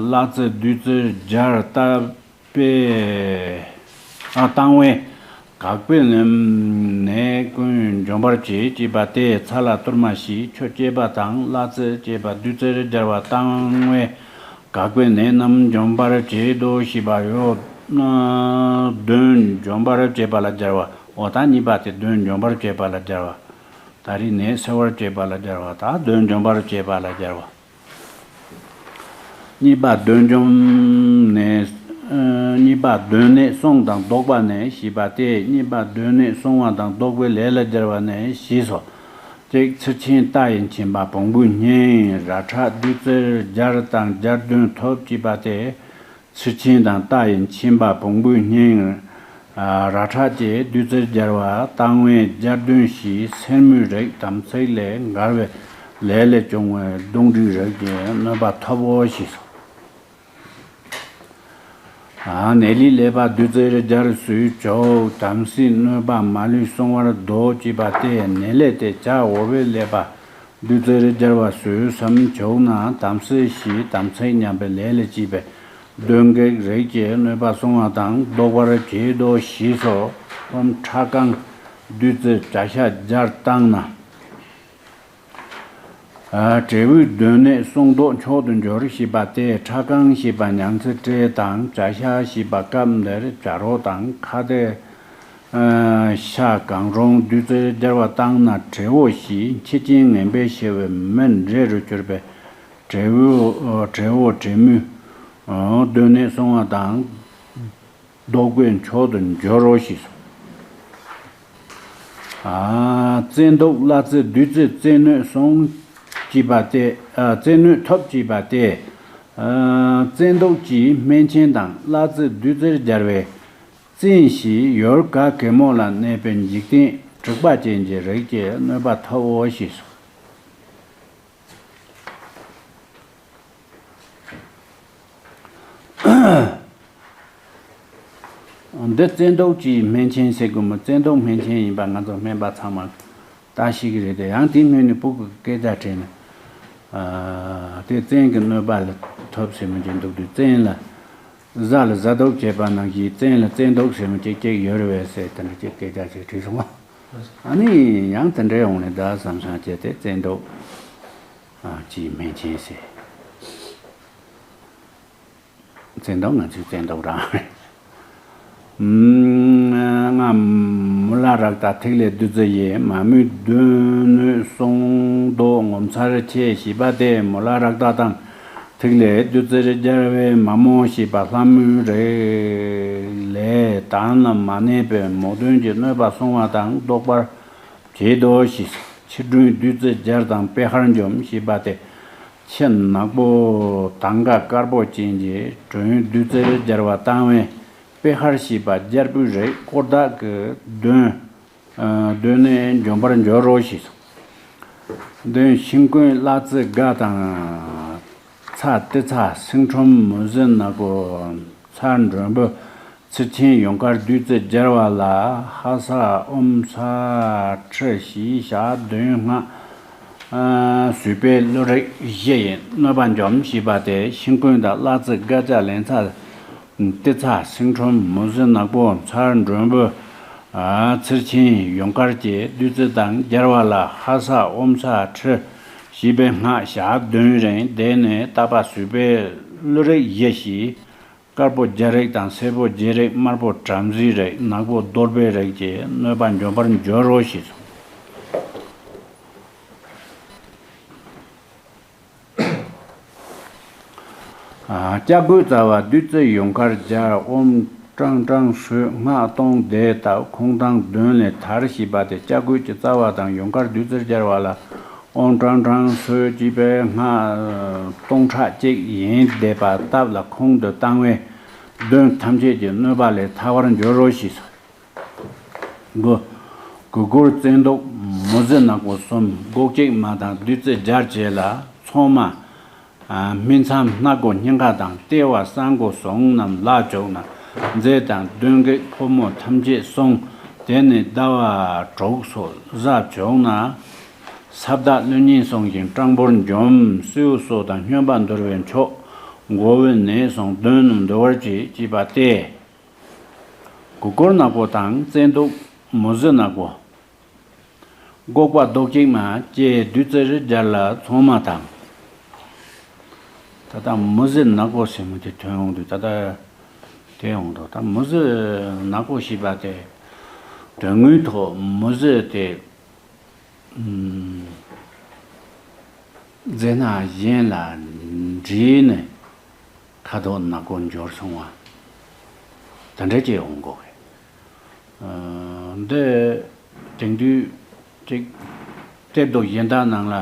གླ་རྩི་བདུད་རྩི་སྦྱར་བཏབ་པས། ཨ། བཏང་བས་གག་པའི་ནད་ཀུན་འཇོམས་པར་བྱེད། ཅེས་པ་སྟེ། ཚ་ལ་ཏུར་མ་ཞེས་ཆུ་བསྐྱེད་པ་དང་གླ་རྩི་བཅས་པ་བདུད་རྩིར་སྦྱར་བ་བཏང་བས་གག་པའི་ནད་རྣམས་འཇོམས་པར་བྱེད་དོ། ཞེས་པའོ། གདོན་འཇོམས་པར་བྱེད་པ་ལ་སྦྱར་བ། འོ་ད་གཉིས་པ་དེ་གདོན་འཇོམས་པར་བྱེད་པ་ལ་སྦྱར་བ། ད་རེས་ནད་སེལ་བར་བྱེད་པ་ལ་སྦྱར་བ་དང་གདོན་འཇོམས་པར་བྱེད་པ་ལ་སྦྱར་བ། གཉིས་པ་གདོན་འཇོམས་ནད། ཨ། གཉིས་པ་སྡོད་གནས་བསྲུང་དང་བཟློག་པ་ནས་ཞེས་པ་སྟེ། གཉིས་པ་སྡོད་གནས་བསྲུང་བ་དང་བཟློག་པའི་ལས་ལ་སྦྱར་བ་ནས་ཞེས་སོ། གཅིག་ཚུལ་ཆེན་ལྟ་ཡི་མཁྱེན་པ་བོང་བུའི་སྙན། ར་ཁྲ་བདུད་རྩིར་སྦྱར་དང་སྦྱར་དོན་ཐོབ་ཅེས་པ་སྟེ། ཚུལ་ཆེན་དང་ལྟ་ཡི་མཁྱེན་པ་བོང་བུའི་སྙན། ར་ཁྲ་བཅས་བདུད་རྩིར་སྦྱར་བ་བཏང་བས་སྦྱར་དོན་ཞེས་སེན་མོའི་རིགས་དམ་ཚིག་ལས་འགལ་བའི་ལས་ལས་བྱུང་བའི་གདོན་འདྲེའི་རིགས་ཀྱི་གནོད་པ་ཐོབ་བོ་ཞེས་སོ། ནད་ལས་ཀླད་པ་བདུད་རྩིར་སྦྱར་ཟོས་བྱུག་དམ་སྲིའི་གནོད་པ་མ་ལུས་བསྲུང་བར་བཟློག་ཅེས་པ་སྟེ། ནད་ལས་ཏེ་བྱ་འོར་བའི་ཀླད་པ་བདུད་རྩིར་སྦྱར་བ་ཟོས་སམ་བྱུག་ན་དམ་སྲི་ཞེས་དམ་ཚིག་ཉམས་པའི་ལས་ལས་སྐྱེས་པའི་གདོན་བགེགས་རིགས་ཀྱི་གནོད་པ་བསྲུང་བ་དང་བཟློག་པར་བྱེད་དོ་ཞེས་སོ། ཨོམ་ཁྲག་ཁང་བདུད་རྩི་བྱ་ཤ་སྦྱར་བཏང་ན། དྲེའུའི་སྡོད་གནས་བསྲུང་བཟློག་མཆོག་ཏུ་འགྱུར་ཞེས་པ་སྟེ། ཁྲ་གང་ཞེས་པ་མྱང་ཚེ་སྤྲེལ་དང་། བྱ་ཤ་ཞེས་པ་སྐབས་འདིར་བྱ་རོག་དང་། ཁ་དེ་ཤ་གང་རུང་བདུད་རྩིར་སྦྱར་བ་བཏང་ན་དྲེའུ་ཞེས་མཆེ་སྤྱན་ངན་པས་ཕྱེ་བའི་མི་འདྲེ་རུ་གྱུར་པའི་དྲེའུ་དྲེའུ་དྲེ་མོའི་སྡོད་གནས་བསྲུང་བ་དང་། བཟློག་པའི་མཆོག་ཏུ་འགྱུར་རོ་ཞེས་སོ། བཙན་དུག་གླ་རྩི་བདུད་རྩི་བཙན་གནོད་སྲུང་ཅེས་པ་སྟེ། བཙན་གནོད་ཐོབ་ཅེས་པ་སྟེ། བཙན་དུག་གི་སྨན་ཆེན་དང་གླ་རྩི་བདུད་རྩིར་སྦྱར་བའི་བཙན་ཞེས་ཡུལ་ག་གེ་མོ་ལ་གནས་པའི་འཇིག་རྟེན་དྲེགས་པ་ཅན་གྱི་རིགས་ཀྱི་གནོད་པ་ཐོབ་བོ་ཞེས་སོ། འདི་བཙན་དུག་གི་སྨན་ཆེན་ཟེར་གི་མོ། བཙན་དུག་སྨན་ཆེན་ཡིན་པ་ང་ཚོ་སྨན་པ་ཚང་མ་ད་ཤེས་ཀྱི་རེད་དེ། ཡང་དེའི་སྔོན་ནས་སྤུ་གུ་སྐད་ཆ་དྲིས་ན། དེ་བཙན་གྱི་གནོད་པ་ལ་ཐོབ་ཟེར་མི་འདུག་དུས་བཙན་ལ། གཟའ་ལ་གཟའ་དུག་བྱས་པ་ནང་བཞིན་བཙན་ལ་བཙན་དུག་ཟེར་མི་གཅིག་གཅིག་ཡོད་རེད་བས་ཟེར། དེ་འདྲ་གཅིག་སྐད་ཆ་ཅིག་དྲིས་སོང་བ། ཨ་ནི་ཡང་དེ་འདྲའི་འོང་ནས་ད་བསམ་བསམ་བྱས་ཏེ་བཙན་དུག་ཅེས་སྨན་ཆེན་ཟེར། བཙན་དུག་ང་ཚོའི་བཙན་དུག་རང་རེད། ལྔ། མུ་ལ་རཀྟ་ཐིག་ལེ་བདུད་རྩི་ཡིས། མ་རྨོས་གདོན་གནོད་བསྲུང་བཟློག་ངོ་མཚར་ཆེ་ཞེས་པ་སྟེ། མུ་ལ་རཀྟ་དང་ཐིག་ལེ་བདུད་རྩིར་སྦྱར་བའི་མ་རྨོས་ཞེས་པ་ལྷ་མོའི་རིགས་ལས་དང་ལ་མ་གནས་པའི་མོ་གདོན་གྱི་གནོད་པ་སྲུང་བ་དང་བཟློག་པར་བྱེད་དོ་ཞེས། ཕྱི་སྒྲོན་བདུད་རྩི་སྦྱར་དང་པེ་ཧར་འཇོམས་ཞེས་པ་སྟེ། ཕྱི་ནག་པོ་དང་ག་དཀར་པོ་ཅན་གྱི་སྒྲོན་བདུད་རྩིར་སྦྱར་བ་བཏང་བས། པེ་ཧར་ཞེས་པ་རྒྱལ་པོའི་རིགས་དཀོར་བདག་གི་གདོན། གདོན་ནས་འཇོམས་པར་འགྱུར་རོ་ཞེས་སོ། གདོན་ཤིང་ཀུན་གླ་རྩི་སྒ་དང་། ཚ་ཏི་ཚ་སེང་ཁྲོམ་མུ་ཟི་ནག་པོ། ཚ་མགྲོན་པོ་ཚིལ་ཆེན་ཡུངས་དཀར་བདུད་རྩི་སྦྱར་བ་ལ། ཧ་ས་ཨོམ་ས་ཁྲི་ཞེས་ཞག་བདུན་སྔགས་ཟུས་པའི་བླུ་རིགས་བཞི་ཡིས་གནོད་པ་འཇོམས་ཞེས་པ་སྟེ། ཤིང་ཀུན་དང་གླ་རྩི་སྒ་ལྕགས་ལན་ཚྭ། ཏི་ཚ་སེང་ཁྲོམ་མུ་ཟི་ནག་པོ། ཚ་མགྲོན་པོ། ཚིལ་ཆེན་ཡུངས་དཀར་གྱི་བདུད་རྩི་དང་སྦྱར་བ་ལ། ཧ་ས་ཨོམ་ས་ཁྲི་ཞེས་པའི་སྔགས་ཞག་བདུན་རིང་བཟླས་ནས་བཏབ་པ་ཟུས་པའི་བླུ་རིགས་བཞི་ཞེས། དཀར་པོ་རྒྱ་རིགས་དང་། སེར་པོ་བྱེ་རིགས། དམར་པོ་བྲམ་ཟེའི་རིགས། ནག་པོ་གདོལ་པའི་རིགས་ཀྱི་གནོད་པ་འཇོམས་པར་འགྱུར་རོ་ཞེས་སོ། ལྕགས་སྐུད་རྩ་བ་བདུད་རྩི་ཡུངས་དཀར་སྦྱར། ཨོམ་ཀྲང་ཀྲང་ཟོས་སྔགས་སྟོང་བཟླས་བཏབ། ཁོང་དང་གདོན་ལས་ཐར་ཞེས་པ་སྟེ། ལྕགས་སྐུད་ཀྱི་རྩ་བ་དང་ཡུངས་དཀར་བདུད་རྩིར་སྦྱར་བ་ལ། ཨོམ་ཀྲང་ཀྲང་ཟོས་ཅེས་པའི་སྔགས་སྟོང་ཕྲག་གཅིག་ཡན་བཟླས་པ་བཏབ་ལ་ཁོང་དུ་བཏང་བས། གདོན་ཐམས་ཅད་ཀྱི་གནོད་པ་ལས་ཐར་བར་འགྱུར་རོ་ཞེས་སོ། དགུ། གུར་གུར་བཙན་དུག་མུ་ཟི་ནག་པོ་གསུམ། སྒོག་གཅིག་མ་དང་བདུད་རྩི་སྦྱར་བྱས་ལ། ཚོགས་མ་སྨིན་མཚམས་སྣ་སྒོ་སྙིང་ག་དང་། ལྟེ་བ་གསང་སྒོ་ཟུང་རྣམས་ལ་བྱུགས་ན། རྫས་དང་གདོན་བགེགས་ཕོ་མོ་ཐམས་ཅད་བསྲུང་། དེ་ནས་ཟླ་བ་དྲུག་སོགས་གཟའ་བྱུང་ན། ས་བདག་ཀླུ་གཉན་བསྲུང་ཞིང་སྤྲང་པོར་འཇོམས། སེའུ་སོ་དང་སྨྱོན་པ་འདོར་བའི་མཆོག། མགོ་བོའི་ནད་བསྲུང་གདོན་རྣམས་འདུལ་བར་བྱེད་ཅེས་པ་སྟེ། གུར་གུར་ནག་པོ་དང་བཙན་དུག་མུ་ཟི་ནག་པོ། སྒོག་པ་རྡོག་གཅིག་མ་བཅས་བདུད་རྩིར་སྦྱར་ལ་ཚོགས་མ་དང་། ད་ལྟ་མུ་ཟི་ནག་པོ་ཟེར་མི་དེ་ཐོན་འོང་དུས་ད་ལྟ་དེ་འོང་དུ་ད་མུ་ཟི་ནག་པོ་ཞེས་པ་དེ་དོན་དངོས་ཐོག་མུ་ཟི་དེ། རྫས་སྣ་གཞན་ལ་འདྲིས་ནས་ཁ་དོག་ནག་པོ་འབྱོར་སོང་བ། དེ་འདྲ་ཅིག་འོང་གོ་གི། ཨ། འདི་དེང་དུས་ཅིག་གཏེར་རྡོ་གཞན་དག་ནང་ལ་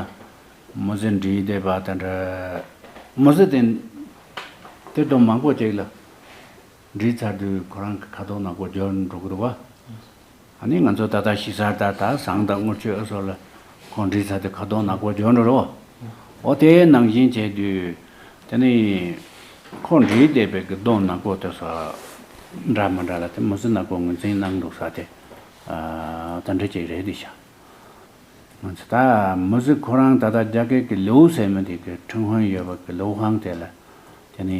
མུ་ཟི་བྲིས་བསྡད་པ་དེ་འདྲ། མུ་ཟི་དེ་གཏེར་རྡོ་མང་པོ་ཅིག་ལ་བྲིས་ཚར་དུས་ཁོ་རང་གི་ཁ་དོག་ནག་པོ་འགྱུར་འགྲོ་གི་འདུག་བ། ཨ་ནི་ང་ཚོ་ད་ལྟ་ཞིག་གསར་ད་ད་ཟངས་དང་དངུལ་ཆུ་ཨ་སོགས་ལ་ཁོ་བྲིས་ཚར་དུས་ཁ་དོག་ནག་པོ་འགྱུར་འགྲོ་རོ། འོ་དེ་ནང་བཞིན་བྱས་དུས་དེ་ནི་ཁོ་བྲིས་བསྡད་པའི་གི་རྡོ་ནག་པོ་དེ་ཚོ་འདྲ་མི་འདྲ་ལ་དེ་མུ་ཟི་ནག་པོ་ངོས་འཛིན་གནང་འདུག་ས་དེ། ཨ། དེ་འདྲ་ཅིག་རེད་དེ་ཤག་ང་ཚོ་ད་མུ་ཟི་ཁོ་རང་ད་ལྟ་རྒྱ་སྐད་ཀྱི་ལེའུ་ཟེར་མི་དེ་གི་ཁྲིན་ཧོན་ཡོད་པ་གི་ལེའུ་ཧང་དེ་ལ་དེ་ནི་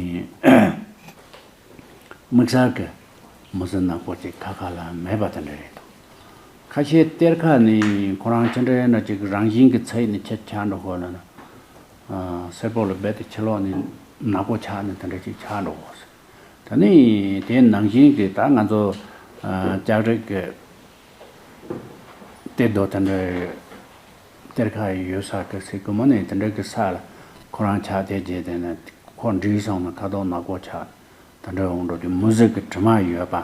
དམིགས་བསལ་གྱི་མུ་ཟི་ནག་པོ་ཅིག་ཁ་ཁ་ལ་མེད་པ་དེ་འདྲ་རེད་འདུག་ཁ་ཤས་གཏེར་ཁ་ནས་ཁོ་རང་ཅི་འདྲ་ཡིན་ན་ཅིག་རང་བཞིན་གྱི་ཚད་ནས་ཁྱེད་ཆགས་འགྲོ་གོ་ལ་ན། ཨ། སེར་པོ་ལ་རྦད་དེ་ཕྱི་ལོགས་ནས་ནག་པོ་ཆགས་ནས་དེ་འདྲ་ཅིག་ཆགས་འགྲོ་གོ་ཟེར། ད་ནི་དེ་ནང་བཞིན་གྱི་ད་ང་ཚོ་ཨ་ལྕགས་རིགས་ཀྱི་གཏེར་རྡོ་དེ་འདྲ་གཏེར་ཁ་ཡོད་ས་གི་སི་ཀུ་མ་ནི་དེ་འདྲ་གི་ས་ལ་ཁོ་རང་ཆགས་བསྡད་རྗེས་དེ་ནས་ཁོ་འདྲིས་སོང་ན་ཁ་དོག་ནག་པོ་ཆགས་དེ་འདྲ་འོང་འགྲོ་དུས་མུ་ཟི་གི་དྲི་མ་ཡོད་པ་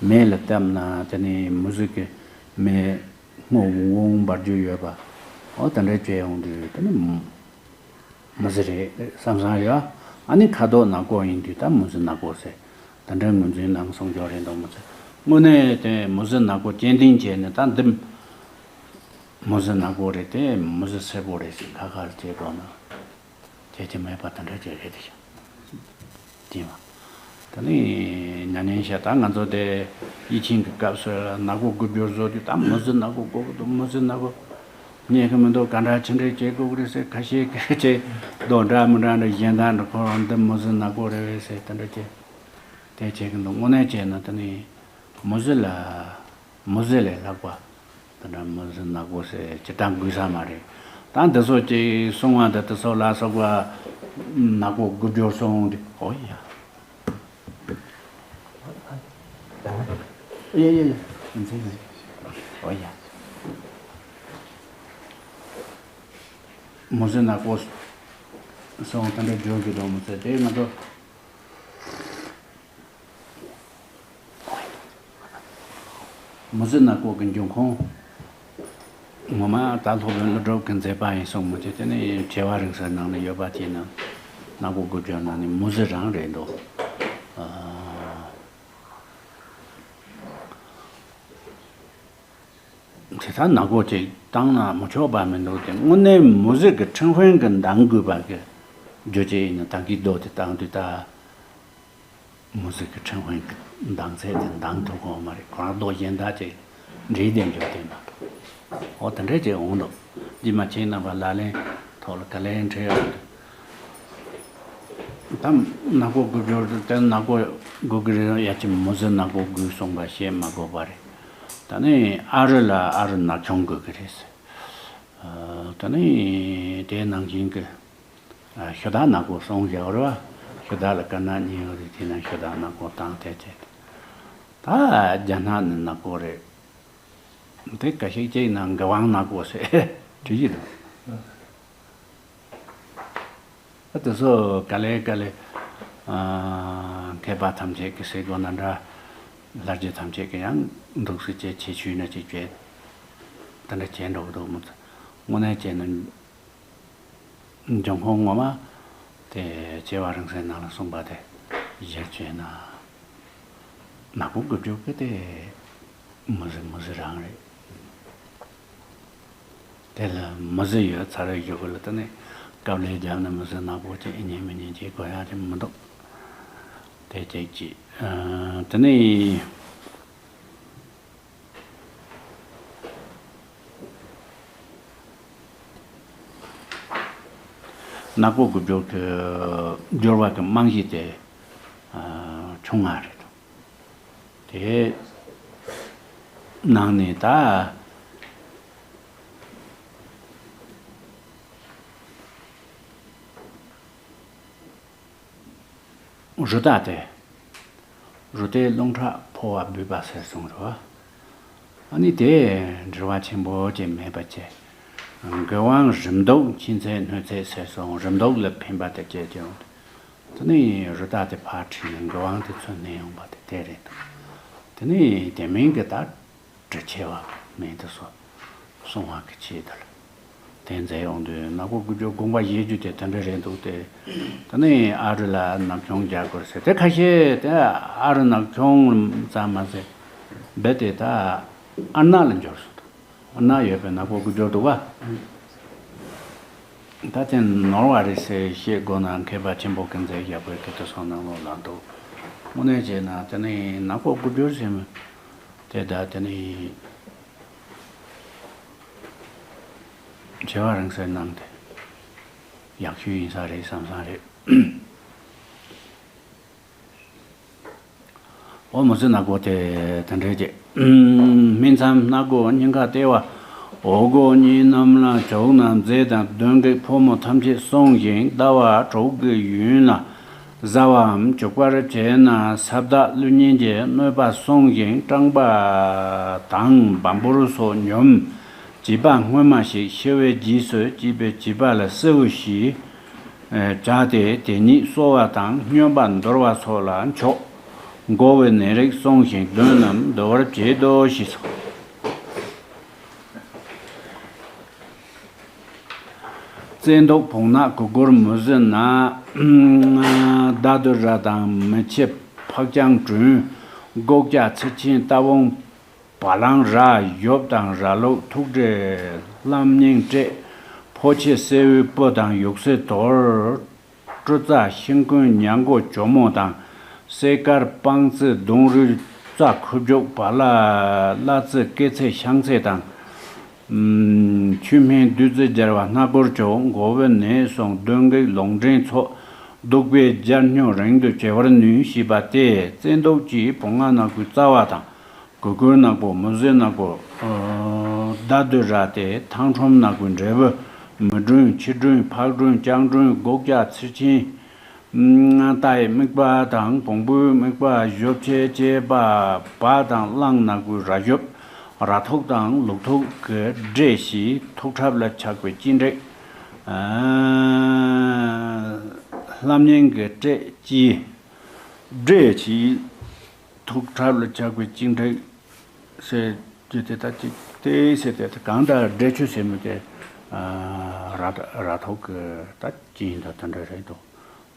མེ་ལ་བཏབ་ན་དེ་ནི་མུ་ཟི་གི་མེ་སྔོ་འུང་འུང་འབར་རྒྱུ་ཡོད་པ། འོ་དེ་འདྲ་བྱས་ཡོང་དུས་དེ་ནི་མུ་ཟི་རེད་བསམ་བསམ་ཡོད། ཨ་ནི་ཁ་དོག་ནག་པོ་ཡིན་དུས་ད་མུ་ཟི་ནག་པོ་ཟེར་དེ་འདྲ་ངོས་འཛིན་གནང་སོང་རྒྱུ་རེད་འདུག་མུ་ཟི། དངོས་གནས་དེ་མུ་ཟི་ནག་པོ་གཅེས་འཛིན་བྱས་ནས་ད་འདི་མུ་ཟི་ནག་པོ་རེད་དེ་མུ་ཟི་སེར་པོ་རེད་ཟེར་ཁ་ཁ་བྱས་འགྲོ་ན་བྱས་ཀྱི་མེད་པ་དེ་འདྲ་ཅིག་རེད་དེ་ཤག་དེ་མ། ད་ནི་ཉ་ཉན་ཤ་ད་ང་ཚོ་དེ་ཡིད་ཆེན་གྱི་སྐབས་སུ་ནག་པོ་དགུ་བཅུར་བཟོ་དུས་ད་མུ་ཟི་ནག་པོ་དགོས་ཀྱི་འདུག་མུ་ཟི་ནག་པོ་རྙེད་ཀྱི་མི་འདུག་ག་འདྲ་ཅི་འདྲ་བྱེད་དགོས་ཀྱི་རེད་ཟེར་ཁ་ཤས་ཁ་ཤས་རྡོ་འདྲ་མི་འདྲ་འདྲ་གཞན་དག་འདྲ་ཁོ་རང་འདི་མུ་ཟི་ནག་པོ་རེད་བས་ཟེར་དེ་འདྲ་བྱས་དེ་བྱེད་ཀྱི་འདུག་དངོས་གནས་བྱས་ན་ད་ནི་མུ་ཟི་ལ་མུ་ཟི་ལས་ལྷག་པ། དེ་འདྲ་མུ་ཟི་ནག་པོ་ཟེར་ཇི་ལྟར་འགུལ་ས་མ་རེད། ད་འདི་ཚོ་ཅིག་སྲུང་བ་འདི་དེ་ཚོ་ལ་སོགས་པ་ནག་པོ་དགུ་བཅུར་སོང་དེ་ཨོ་ཡ། ཡ་ཡ་ཡ། འོ་ཡ། མུ་ཟི་ནག་པོ་སོང་དེ་འདྲ་བརྗོད་ཀྱི་འདུག་མུ་ཟི་དེ་ང་ཚོ། མུ་ཟི་ནག་པོ་གི་འབྱུང་ཁུངས། ངོ་མ་ད་སློབ་དཔོན་ཀླུ་སྒྲུབ་ཀྱི་མཛད་པ་ཡིན་གསུངས་མི་དེ་དེ་ནི་བྱེ་བ་རིང་བསྲེལ་ནང་ན་ཡོད་པ་དེ་ནི་ནག་པོ་དགུ་བཅུ་ནང་ནས་མུ་ཟི་རང་རེད་འདུག་ཨ། དེ་ལྟར་ནག་པོ་ཅིག་བཏང་ན་མི་ཆོག་པ་མི་འདུག་སྟེ་དངོས་གནས་མུ་ཟི་གི་ཁྲིན་ཧྥེན་གི་འདང་དགོས་པ་གི་རྒྱུ་ཅིག་ཡིན་ན་ད་གི་རྡོ་དེ་བཏང་དུས་ད་མུ་ཟི་གི་ཁྲིན་ཧྥེན་གི་འདང་ཚད་དེ་འདང་ཐུབ་ཀྱི་ཡོད་མ་རེད། ཁོ་རང་རྡོ་གཞན་དག་ཅིག་འདྲེས་བསྡད་འཇོག་དེ་མ་གཏོགས། འོ་དེ་འདྲས་ཅིག་འོང་འདུག་འདི་མ་ཁྱེད་རྣམ་པ་ལག་ལེན་ཐོག་ལ་ག་ལེར་འཕྲད་ཡོང་འདུག་ད་ནག་པོ་དགུ་བཅུར་དེ་ནག་པོ་དགོས་ཀྱི་རེད། ཡ་ཅི་མུ་ཟི་ནག་པོ་དགོས་གསུངས་པ་བཤད་མ་དགོས་པ་རེད། ད་ནི་ཨ་རི་ལ་ཨ་རི་ནག་ཆུང་དགོས་ཀྱི་རེད་ཟེར། ཨ། ད་ནི་དེའི་ནང་བཞིན་གྱི་ཨ་ཤོ་སྟག་ནག་པོ་གསུངས་བཞག་རེད་བ། ཤོ་སྟག་ལ་དཀར་ནག་གཉིས་ཡོད་རེད། དེ་ནས་ཤོ་སྟག་ནག་པོ་བཏང་དེ་བྱས་ཏེ། ད་རྒྱ་ནག་ནི་ནག་པོ་རེད། དེ་ག་ཞིག་ཅིག་ན་མགུལ་དབང་ནག་པོ་ཟེར་བྲིས་ཀྱི་འདུག་ཨ་དེ་ཚོ་ག་ལེ་ག་ལེ། ཨ། མཁས་པ་ཐམས་ཅད་ཀྱི་ཟེར་དགོས་ན་འདྲ། ལྷ་རྗེ་ཐམས་ཅད་ཀྱི་ཡང་འདུག་སེ་བྱས་ཁྱད་ཆོས་ན་ཅིག་བྱས། དེ་འདྲ་བྱས་འགྲོ་གི་འདུག་མི་ཚོ་དངོས་གནས་བྱས་ན། འབྱུང་ཁུངས་ངོ་མ་དེ་བྱེ་བ་རིང་བསྲེལ་ནང་ལ་གསུངས་པ་དེ་གཞིར་བྱས་ན། ནག་པོ་དགུ་བཅུ་གི་དེ་མུ་ཟི་མུ་ཟི་རང་རེད། དེ་ལ་མུ་ཟི་ཡོད་ཚར་བའི་གཞུག་ལ་དེ་ནས་དཀའ་ལས་བརྒྱབ་ནས་མུ་ཟི་ནག་པོ་ཅིག་ཨེ་ཉན་མི་ཉན་ཅིག་དགོས་ཡག་ཅིག་མི་འདུག་དེ་གཅིག་གཅིག་ཨ། དེ་ནས། ནག་པོ་དགུ་བཅུ་གི་སྦྱོར་བ་གི་རྨང་གཞི་དེ་ཨ་ཆུང་ང་རེད། དེ་ནང་ནས་ད། རུ་དྭགས་དེ། རུ་སྟོད་རླུང་ཁྲག་ཕོ་བ་སྦུད་པ་ཟེར་སོང་རོ། ཨ་ནི་དེ་འབྲེལ་བ་ཆེན་པོ་ཅིག་མེད་པ་བྱས། མགུལ་དབང་རིམས་དུག་མཁྱེན་ཚད་གནོད་ཚད་ཟེར་སོང་རིམས་དུག་ལ་ཕན་པ་དེ་བྱས་ཀྱང་། དེ་ནི་རུ་དྭགས་དེ་ཕར་ཁྲིད་ནས་མགུལ་དབང་དེ་ཚུར་ནས་ཡོང་པ་དེ་དེ་རེད་དོ། དེ་ནས་དེ་མིན་གྱི་ད་འབྲི་ཆེ་བ་མིན་དུ་སོ་གསུང་བ་གི་ཆེད་དུ་ལ། དེ་མཛད་ཡོང་དུས་ནག་པོ་དགུ་སྦྱོར་དགོངས་པ་བཞེས་རྒྱུ་དེ་དེ་འདྲ་རེད་འདུག་སྟེ། དེ་ནས་ཨ་རུ་ལ་ནག་ཁྱུང་རྒྱག་དགོས་ཟེར། དེ་ཁ་ཤས་དེ་ཨ་རུ་ནག་ཁྱུང་ཙམ་མ་ཟད་རྦད་དེ་ད་ཨར་ནག་ལ་འབྱོར་སོང་། ཨར་ནག་ཡོད་པའི་ནག་པོ་དགུ་སྦྱོར་འདུག་བ། ད་དེ་ནོར་བ་རེད་ཟེར་བཤད་དགོས་ན་མཁས་པ་ཆེན་པོ་ཀུན་མཛད་ཞབས་པད་ཀྱི་དུས་སང་ནང་ལོགས་ལ་འདུག། དངོས་གནས་བྱས་ན་དེ་ནི་ནག་པོ་དགུ་སྦྱོར་ཟེར་མི་དེ་ད་དེ་ནི་བྱེ་བ་རིང་སའི་ནང་དེ་ཡག་ཤོས་ཡིན་ས་རེད་བསམ་ས་རེད། འོ་མི་ཚེ་ནག་པོ་དེ་དེ་འདྲའི་རྗེ། སྨིན་མཚམས་སྣ་སྒོ་སྙིང་ཁ་ལྟེ་བ། འོག་སྒོ་གཉིས་རྣམས་ལ་བྱུག་ན་མཛེ་དང་གདོན་བགེགས་ཕོ་མོ་ཐམས་ཅད་སྲུང་ཞིང་ཟླ་བ་དྲུག་གི་ཡུན་ལ་བཟའ་བའམ་བྱུག་པར་བྱས་ན་ས་བདག་ཀླུ་གཉན་གྱི་གནོད་པ་སྲུང་ཞིང་སྐྲངས་པ་དང་བམ་པོར་སོགས་ཉོམ། བྱིས་པ་སྔོན་མ་ཞིག་ཤི་བའི་རྗེས་སུ་སྐྱེས་པའི་བྱིས་པ་ལ་སྲི་བོ་ཞེས། བྱ་སྟེ་དེ་ཉིད་གསོ་བ་དང་སྨྱོན་པ་འདོར་བ་སོགས་ལ་འཆོག། མགོ་བོའི་ནད་རིགས་སྲུང་ཞིང་གདོན་རྣམས་འདོར་བར་བྱེད་དོ་ཞེས་སོ། བཙན་དུག་བོང་ནག་གུ་གུལ་མུ་ཟི་ནག། ཟླ་བདུད་ར་དང་མི་ཕྱེད་ཕག་རྐྱང་བྲུན། སྒོག་སྐྱ་ཚིལ་ཆེན་རྟ་བོང་། བ་ལང་ར་ཡོབ་དང་ར་ལུག་ཐུག་འདྲེ་ལྷམ་སྙིང་སྤྲེད། ཕོ་ཆེ་སེར་བོའི་སྤུ་དང་ཡུགས་སའི་དོར། སྤྲུ་རྩ་ཤིང་ཀུན་ཉ་མགོ་གྱོ་མོ་དང་། སེར་དཀར་སྤང་རྩི་ལྡུམ་རའི་རྩ་ཁུ་བྱུག་བ་ལ་གླ་རྩི་སྐེ་ཚེ་ཤང་ཚེ་དང་། ཆུ་སྨན་བདུད་རྩི་སྦྱར་བ་སྣ་སྒོར་བྱུག། མགོ་བོའི་ནད་སྲུང་གདོན་བགེགས་ལོག་འདྲེན་འཚོ། བདུག་པས་སྦྱར་སྨྱོ་རིང་དུ་བྱེད་པར་ནུས་ཞེས་པ་སྟེ་བཙན་དུག་གི་བོང་ང་ནག་པོའི་རྩ་བ་དང་། གུ་གུལ་ནག་པོ་མུ་ཟི་ནག་པོ། ཟླ་བདུད་ར་སྟེ་ཐང་ཁྲོམ་ནག་པོའི་འབྲས་བུ། མི་བྲུན་ཁྱི་བྲུན་ཕག་བྲུན་སྤྱང་བྲུན་སྒོག་སྐྱ་ཚིལ་ཆེན། རྟ་ཡི་རྨིག་པ་དང་བོང་བུའི་རྨིག་པ་ཞབས་ཕྱེ་བཅས་པ། བ་དང་གླང་ནག་པོའི་ར་ཞབས། ར་ཐུག་དང་ལུག་ཐུག་གི་འདྲེ་ཞིག་ཐུག་ཁྲབ་ལ་ཆགས་པའི་གཅིན་འདྲེ། ལྷམ་སྙིང་གི་སྤྲེད་ཀྱི་འདྲེ་ཞིག་ཐུག་ཁྲབ་ལ་ཆགས་པའི་གཅིན་འདྲེ་ཟེར་རྒྱུ་དེ་ད་ཅིག་དེ་ཟེར་དེ་གང་ལྟར་འདྲེ་ཆུ་ཟེར་མི་དེ་ར་ར་ཐུག་གི་ད་གཅིན་ད་དེ་འདྲ་རེད་འདུག།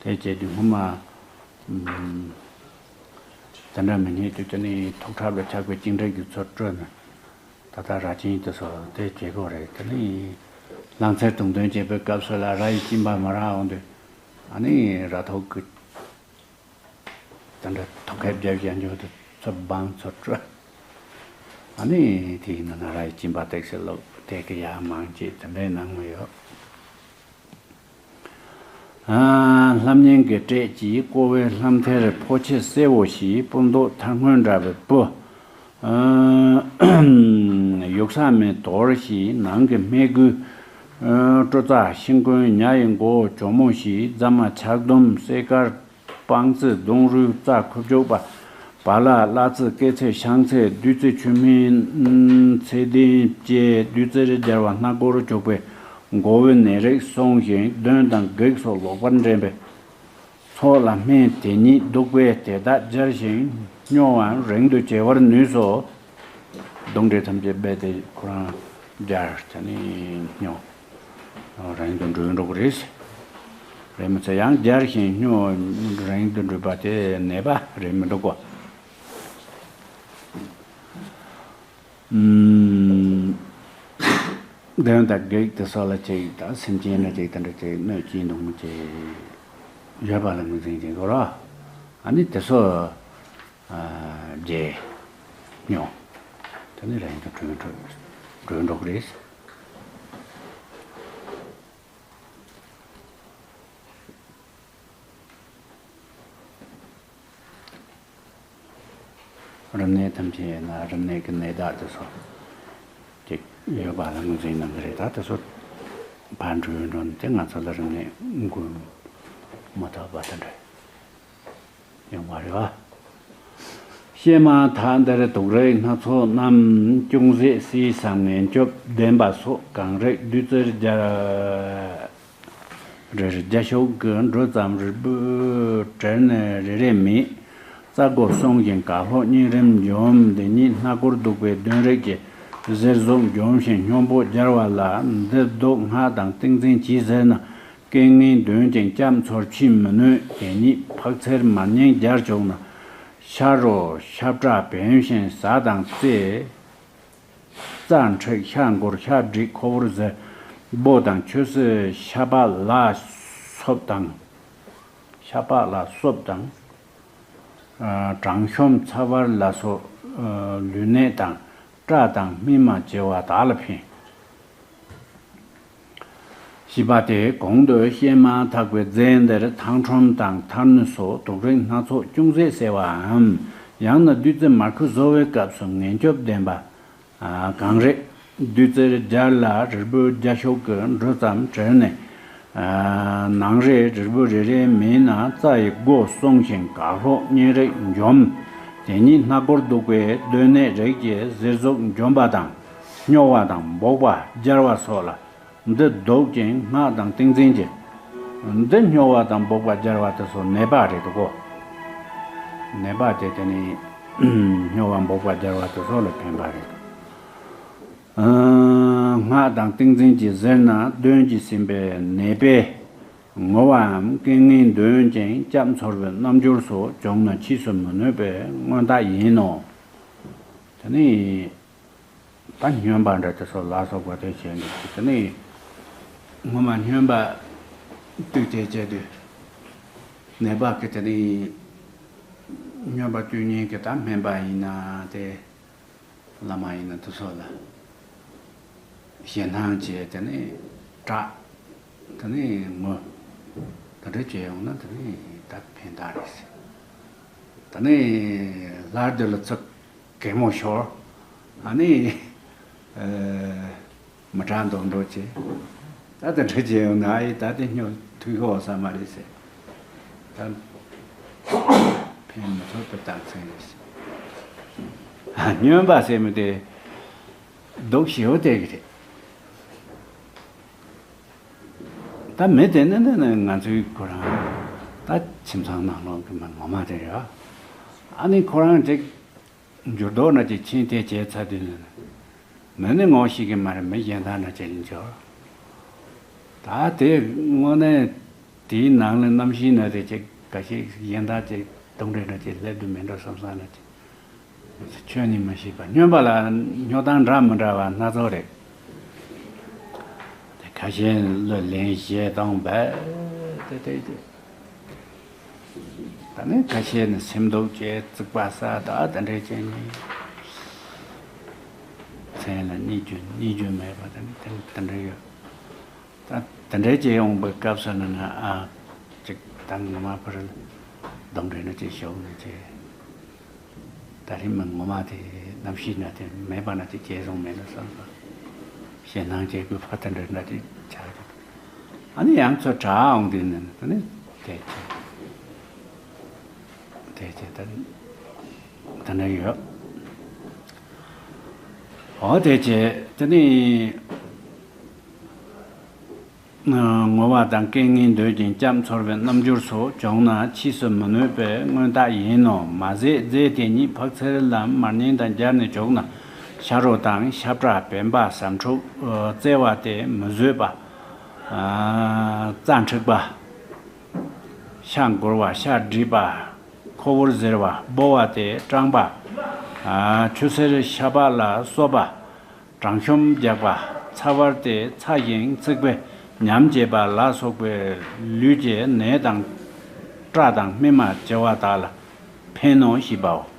དེ་བྱས་དུས་སྔོན་མ། ཨམ། དེ་འདྲ་མི་རྙེད་དུས་དེ་ནི་ཐུག་ཁྲབ་ལ་ཆགས་པའི་གཅིན་འདྲེ་རྒྱུ་ཚོ་སྤྲོད་ནས་ད་ལྟ་ར་ཅན་དེ་ཚོ་དེ་བྱེད་དགོས་རེད། དེ་ནི་ལང་ཚེར་དུང་སྟོན་བྱེད་པའི་སྐབས་སུ་ལ་ར་ཡི་གཅིན་པ་མ་རག་འོང་དུས་ཨ་ནི་ར་ཐུག་གི་དེ་འདྲ་ཐུག་ཁྲབ་རྒྱབ་བཞག་འཇོག་དུ་ཚོ་སྦང་ཚོ་སྤྲོད། ཨ་ནི་དེ་ཡིན་ན་ན་ར་ཡི་གཅིན་པ་ཏེག་སེ་ལོག་དེ་གི་ཡ་མང་ཅིག་དེ་འདྲའི་ནང་མི་ཡོད། ལྷམ་སྙིང་གི་སྤྲེད་ཀྱིས་བསྐོར་བའི་ལྷམ་ཐེར་ཕོ་ཆེ་སེར་བོ་ཞིག་སྤུ་མདོག་ཐལ་སྔོན་འདྲ་བའི་སྤུ། ཡུགས་ས་མེད་དོར་ཞིག་ནང་གི་སྨད་གུ། སྤྲུ་རྩ་ཤིང་ཀུན་ཉ་ཡི་མགོ་གྱོ་མོ་ཞིག་རྫ་མ་ཆག་དུམ་སེར་དཀར་སྤང་རྩི་ལྡུམ་རའི་རྩ་ཁུ་བྱུག་པ། བ་ལ་གླ་རྩི་སྐེ་ཚེ་ཤང་ཚེ་བདུད་རྩི་ཆུ་སྨན་ཚེ་ལྡན་བཅས་བདུད་རྩིར་སྦྱར་བ་སྣ་སྒོར་བྱུག་པས་མགོ་བོའི་ནད་རིགས་སྲུང་ཞིང་གདོན་དང་བགེགས་སོགས་ལོག་པར་འདྲེན་པས། ཚོགས་ལ་སྨན་དེ་ཉིད་བདུག་པས་དེ་དག་སྦྱར་ཞིང་སྨྱོ་བའམ་རིང་དུ་བྱེད་པར་ནུས་སོ། གདོན་འདྲེ་ཐམས་ཅད་རྦད་དེ་ཁོ་རང་སྦྱར་བྱས་ནས་སྨྱོ། རིང་དུ་འགྲོ་འགྲོ་གི་རེད། རེད་མི་ཚེ་ཡང་སྦྱར་ཞིང་སྨྱོ་རིང་དུ་འགྲོ་བ་དེ་ནད་པ་རེད་མི་འགྲོ་གོ། ཨུམ། གདོན་དང་བགེགས་དེ་སོགས་ལ་ཅིག་དང་སེམས་ཅན་ལ་ཅིག་དེ་འདྲ་ཅིག་གནོད་ཀྱིན་འདུག་མི་ཅིག་ཡོད་པ་ལ་ངོས་འཛིན་བྱེད་དགོས་རོ། ཨ་ནི་དེ་ཚོ་རྗེས་སྨྱོ། དེ་ནི་རང་དུ་གྲོན་གྲོན་གྲོན་འགྲོ་གི་རེད། རིམས་ནད་ཐམས་ཅད་ཡིན་ན་རིམས་ནད་ཀྱི་ནད་རྟགས་དེ་ཚོ་ཅིག་ཡོད་པ་ལ་ངོས་འཛིན་གནང་གི་རེད། ད་དེ་ཚོ་ཕར་འགྲོ་འགྲོ་ནས་དེ་ང་ཚོ་ལ་རིམས་ནད་འགོས་མ་ཐུབ་པ་དེ་འདྲ་ཡོང་བ་རེད་བ། གཤེད་མ་ཐག་འདིར་དུག་རིགས་སྣ་ཚོགས་རྣམས། ཅུང་ཟད་བསིལ་སང་ངན་སྐྱོབ་བདེན་པ་སོགས། གང་རིགས་བདུད་རྩིར་སྦྱར། རིར་རྒྱ་ཤུག་གི་འབྲུ་ཙམ་རིལ་བུ་བྲལ་ནས་རེ་རེ་མེད། རྩྭ་སྒོ་སྲུང་ཞིང་གག་ལྷོག་གཉན་རིམས་འཇོམས། དེ་ཉིད་སྣ་སྒོར་གདུག་པའི་གདོན་རིགས་ཀྱི། གཟེར་ཟུག་འཇོམས་ཤིང་སྨྱོ་འབོག་སྦྱར་བ་ལ། འདི་བདུག་སྔགས་དང་ཏིང་འཛིན་གྱིས་ཟེར་ན། རྐྱེན་ངན་གདོན་གྱིས་སྐྱབས་འཚོལ་ཕྱིར་མི་ནུས། དེ་ཉིད་ཕག་ཚེར་མར་ཉིན་སྦྱར་བྱུང་ན། ཤ་རོ་ཤ་བཀྲ་བེམ་ཤིང་ཟ་དང་རྩེ། རྩ་མཁྲེགས་ཤ་འགོར་ཤ་སྦྲིད་ཁོ་བོར་གཟེར། སྦོ་དང་ཆུ་སེར་ཤ་པགས་ལ་སོབ་དང་། ཤ་པགས་ལ་སོབ་དང་། ཨ་དྲང་གཤོམ་ཚ་བར་ལ་སོགས་ཨ་ལུས་ནད་དང་སྐྲ་དང་སྨིན་མ་བྱེ་བ་དག་ལ་ཕན། ཞེས་པ་སྟེ་གོང་དུ་བཤད་མ་ཐག་པའི་རྫས་འདིར་ཐང་ཁྲོམ་དང་ཐར་ནུ་སོགས་དུག་རིགས་སྣ་ཚོགས་ཅུང་ཟད་བསྲེ་བའམ། ཡང་ན་བདུད་རྩི་མར་ཁུ་བཟོ་བའི་སྐབས་སུ་ངན་སྐྱོབ་ལྡན་པ། ཨ་གང་རེད། བདུད་རྩིར་སྦྱར་ལ་རིལ་བུ་བརྒྱ་ཤུག་གི་འབྲུ་ཙམ་དྲིལ་ནས། ཨ་ནང་རེ་རིལ་བུ་རེ་རེའི་མིང་ན་རྩ་ཡི་སྒོ་སྲུང་ཞིང་གག་ལྷོག་གཉན་རིགས་འཇོམས། དེ་ཉིད་སྣ་སྒོར་གདུག་པའི་གདོན་ནད་རིགས་ཀྱི་གཟེར་ཟུག་འཇོམས་པ་དང་། སྨྱོ་བ་དང་འབོག་པ་སྦྱར་བ་སོགས་ལ། འདི་བདུག་ཅིང་སྔགས་དང་ཏིང་འཛིན་གྱིས། འདི་སྨྱོ་བ་དང་འབོག་པ་སྦྱར་བ་དེ་ཚོ་ནད་པ་རེད་དོ། ནད་པ་དེ་དེ་ནི་སྨྱོ་བ་འབོག་པ་སྦྱར་བ་དེ་ཚོ་ལ་ཕན་པ་རེད། སྔགས་དང་ཏིང་འཛིན་གྱིས་གཟེར་ན་གདོན་གྱིས་ཟིན་པའི་ནད་པས་ངུ་བའམ་རྐྱེན་ངན་འདོན་ཅིང་སྐྱབས་འཚོལ་བའི་རྣམ་འགྱུར་སོགས་བྱུང་ན་ཕྱིས་སུ་མི་གནོད་པའི་མངོན་རྟགས་ཡིན་ནོ། དེ་ནི། ད་སྨྱོན་པ་འདྲ་དེ་ཚོ་ལ་སོགས་པ་དེ་བྱས་ནས་དེ་ནི་ངོ་མ་སྨྱོན་པ་དུས་དེ་བྱས་དུས་ནད་པ་གི་དེ་ནི་སྨྱོན་པ་བཅུ་གཉིས་ཀྱི་ད་སྨན་པ་ཡིན་ན་དེ་བླ་མ་ཡིན་ན་དེ་ཚོ་ལ་ཞེད་སྣང་བྱས་དེ་ནི་སྐྲག་དེ་ནི་ངུ་དེ་འདྲ་བྱས་ཡོང་ན་དེ་ནི་ད་ཕན་ཐོགས་རེད་ཟེར། དེ་ནི་སླར་དེ་ལ་ཚིག་གད་མོ་ཤོར། ཨ་ནི། ཨ་མི་དྲག་མདོག་མདོག་བྱས། ད་དེ་འདྲ་བྱས་ཡོང་ན་ཨ་ཡི་ད་དེ་སྨྱོ་ཐུག་ཡོད་ས་མ་རེད་ཟེར། ད་ཕན་མི་ཐོགས་པའི་རྟགས་མཚན་རེད་ཟེར། ཨ་སྨྱོན་པ་ཟེར་མི་དེ་སྡུག་ཞེ་པོ་སྟེར་གི་རེད། ད་མི་དེ་ནི་ནི་ནི་ང་ཚོའི་ཁོ་རང་ད་ཁྱིམ་ཚང་ནང་ལོགས་ཀྱི་མི་ངོ་མ་དེ་རེད། ཨ་ནི་ཁོ་རང་ཅིག་འགྱུར་ལྡོག་ན་ཅིག་ཕྱིན་ཐེ་བྱས་ཚར་དུས་ནི། མི་ནི་ངོ་ཤེས་ཀྱི་མ་རེད། མི་གཞན་དག་ན་ཅིག་ཡིན་ཆོག་ད་དེ་དངོས་གནས་དེའི་ནང་ལ་གནམ་གཤིས་ན་དེ་ཅིག་འགའ་ཞིག་གཞན་དག་ཅིག་གདོན་འདྲེ་འདྲ་ཅིག་སླེབས་དུས་མེད་འགྲོ་བསམ་བསམ་ན་ཅིག་ཁྱོད་ནི་མི་ཤེས་པ་སྨྱོན་པ་ལ་སྨྱོ་སྟངས་འདྲ་མི་འདྲ་བ་སྣ་ཚོགས་རེད། དེ་ཁ་ཤས་ལ་ལན་བཞེས་སྟངས་བས་དེ་དེ་དེ། ད་ནི་ཁ་ཤས་ནི་སེམས་སྡུག་བྱས་རྩིག་པ་ཟ་ད་དེ་འདྲས་བྱས་ནས་མཚན་ལ་སྙིགས་རྒྱུ་སྙིགས་རྒྱུ་མེད་པ་དེ་ནི་དེ་དེ་འདྲས་ཡོད། ད་དེ་འདྲས་བྱས་ཡོང་པའི་སྐབས་སུ་ནི་ང་ཨ་ཅིག་ད་ངོ་མ་ཕར་གདོན་འདྲེ་ནི་ཅིག་ཞོག་ནི་ཅིག་ད་རིང་མི་ངོ་མ་དེ་གནམ་གཤིས་ན་དེ་མེད་པ་ན་དེ་རྒྱལ་སོང་མེད་ན་བསམ་པ། ཞེད་སྣང་སྐྱེ་དགོས་པ་དེ་འདྲ་འདྲ་དེ་ཆགས་ཀྱི་འདུག་ཨ་ནི་ཡང་ཚོ་དྲག་འོང་དུས་ནི་དེ་ནི་དེ་ཆེ་དེ་ཆེ་ད་ད་འདྲ་ཡོད། འོ་དེ་ཆེ་དེ་ནི། ངུ་བ་དང་རྐྱེན་ངན་འདོད་ཅིང་སྐྱབས་འཚོལ་བའི་རྣམ་འགྱུར་སོགས་བྱུང་ན་ཕྱིས་སུ་མི་གནོད་པའི་མངོན་རྟགས་ཡིན་ནོ། མ་ཟད་རྫས་དེ་ཉིད་ཕག་ཚེར་ལམ་མར་ཉིན་དང་སྦྱར་ནས་བྱུག་ན་ཤ་རོ་དང་ཤ་བཀྲ་བེམ་པ་ཟ་འཕྲུག་བཙལ་བ་སྟེ་མི་བཟོད་པ། རྩ་འཁྲིགས་པ། ཤ་འགོར་བ་ཤ་སྦྲིད་པ། ཁོ་བོར་གཟེར་བ་སྦོ་བ་སྟེ་སྐྲངས་པ། ཆུ་སེར་ཤ་པགས་ལ་སོགས་པ། དྲང་གཤོམ་རྒྱག་པ། ཚ་བར་ཏེ་ཚ་ཞིང་ཚིག་པའི་ཉམས་བྱེད་པ་ལ་སོགས་པའི་ལུས་ཀྱི་ནད་དང་། སྐྲ་དང་སྨིན་མ་བྱེ་བ་དག་ལ་ཕན་ནོ་ཞེས་པའོ།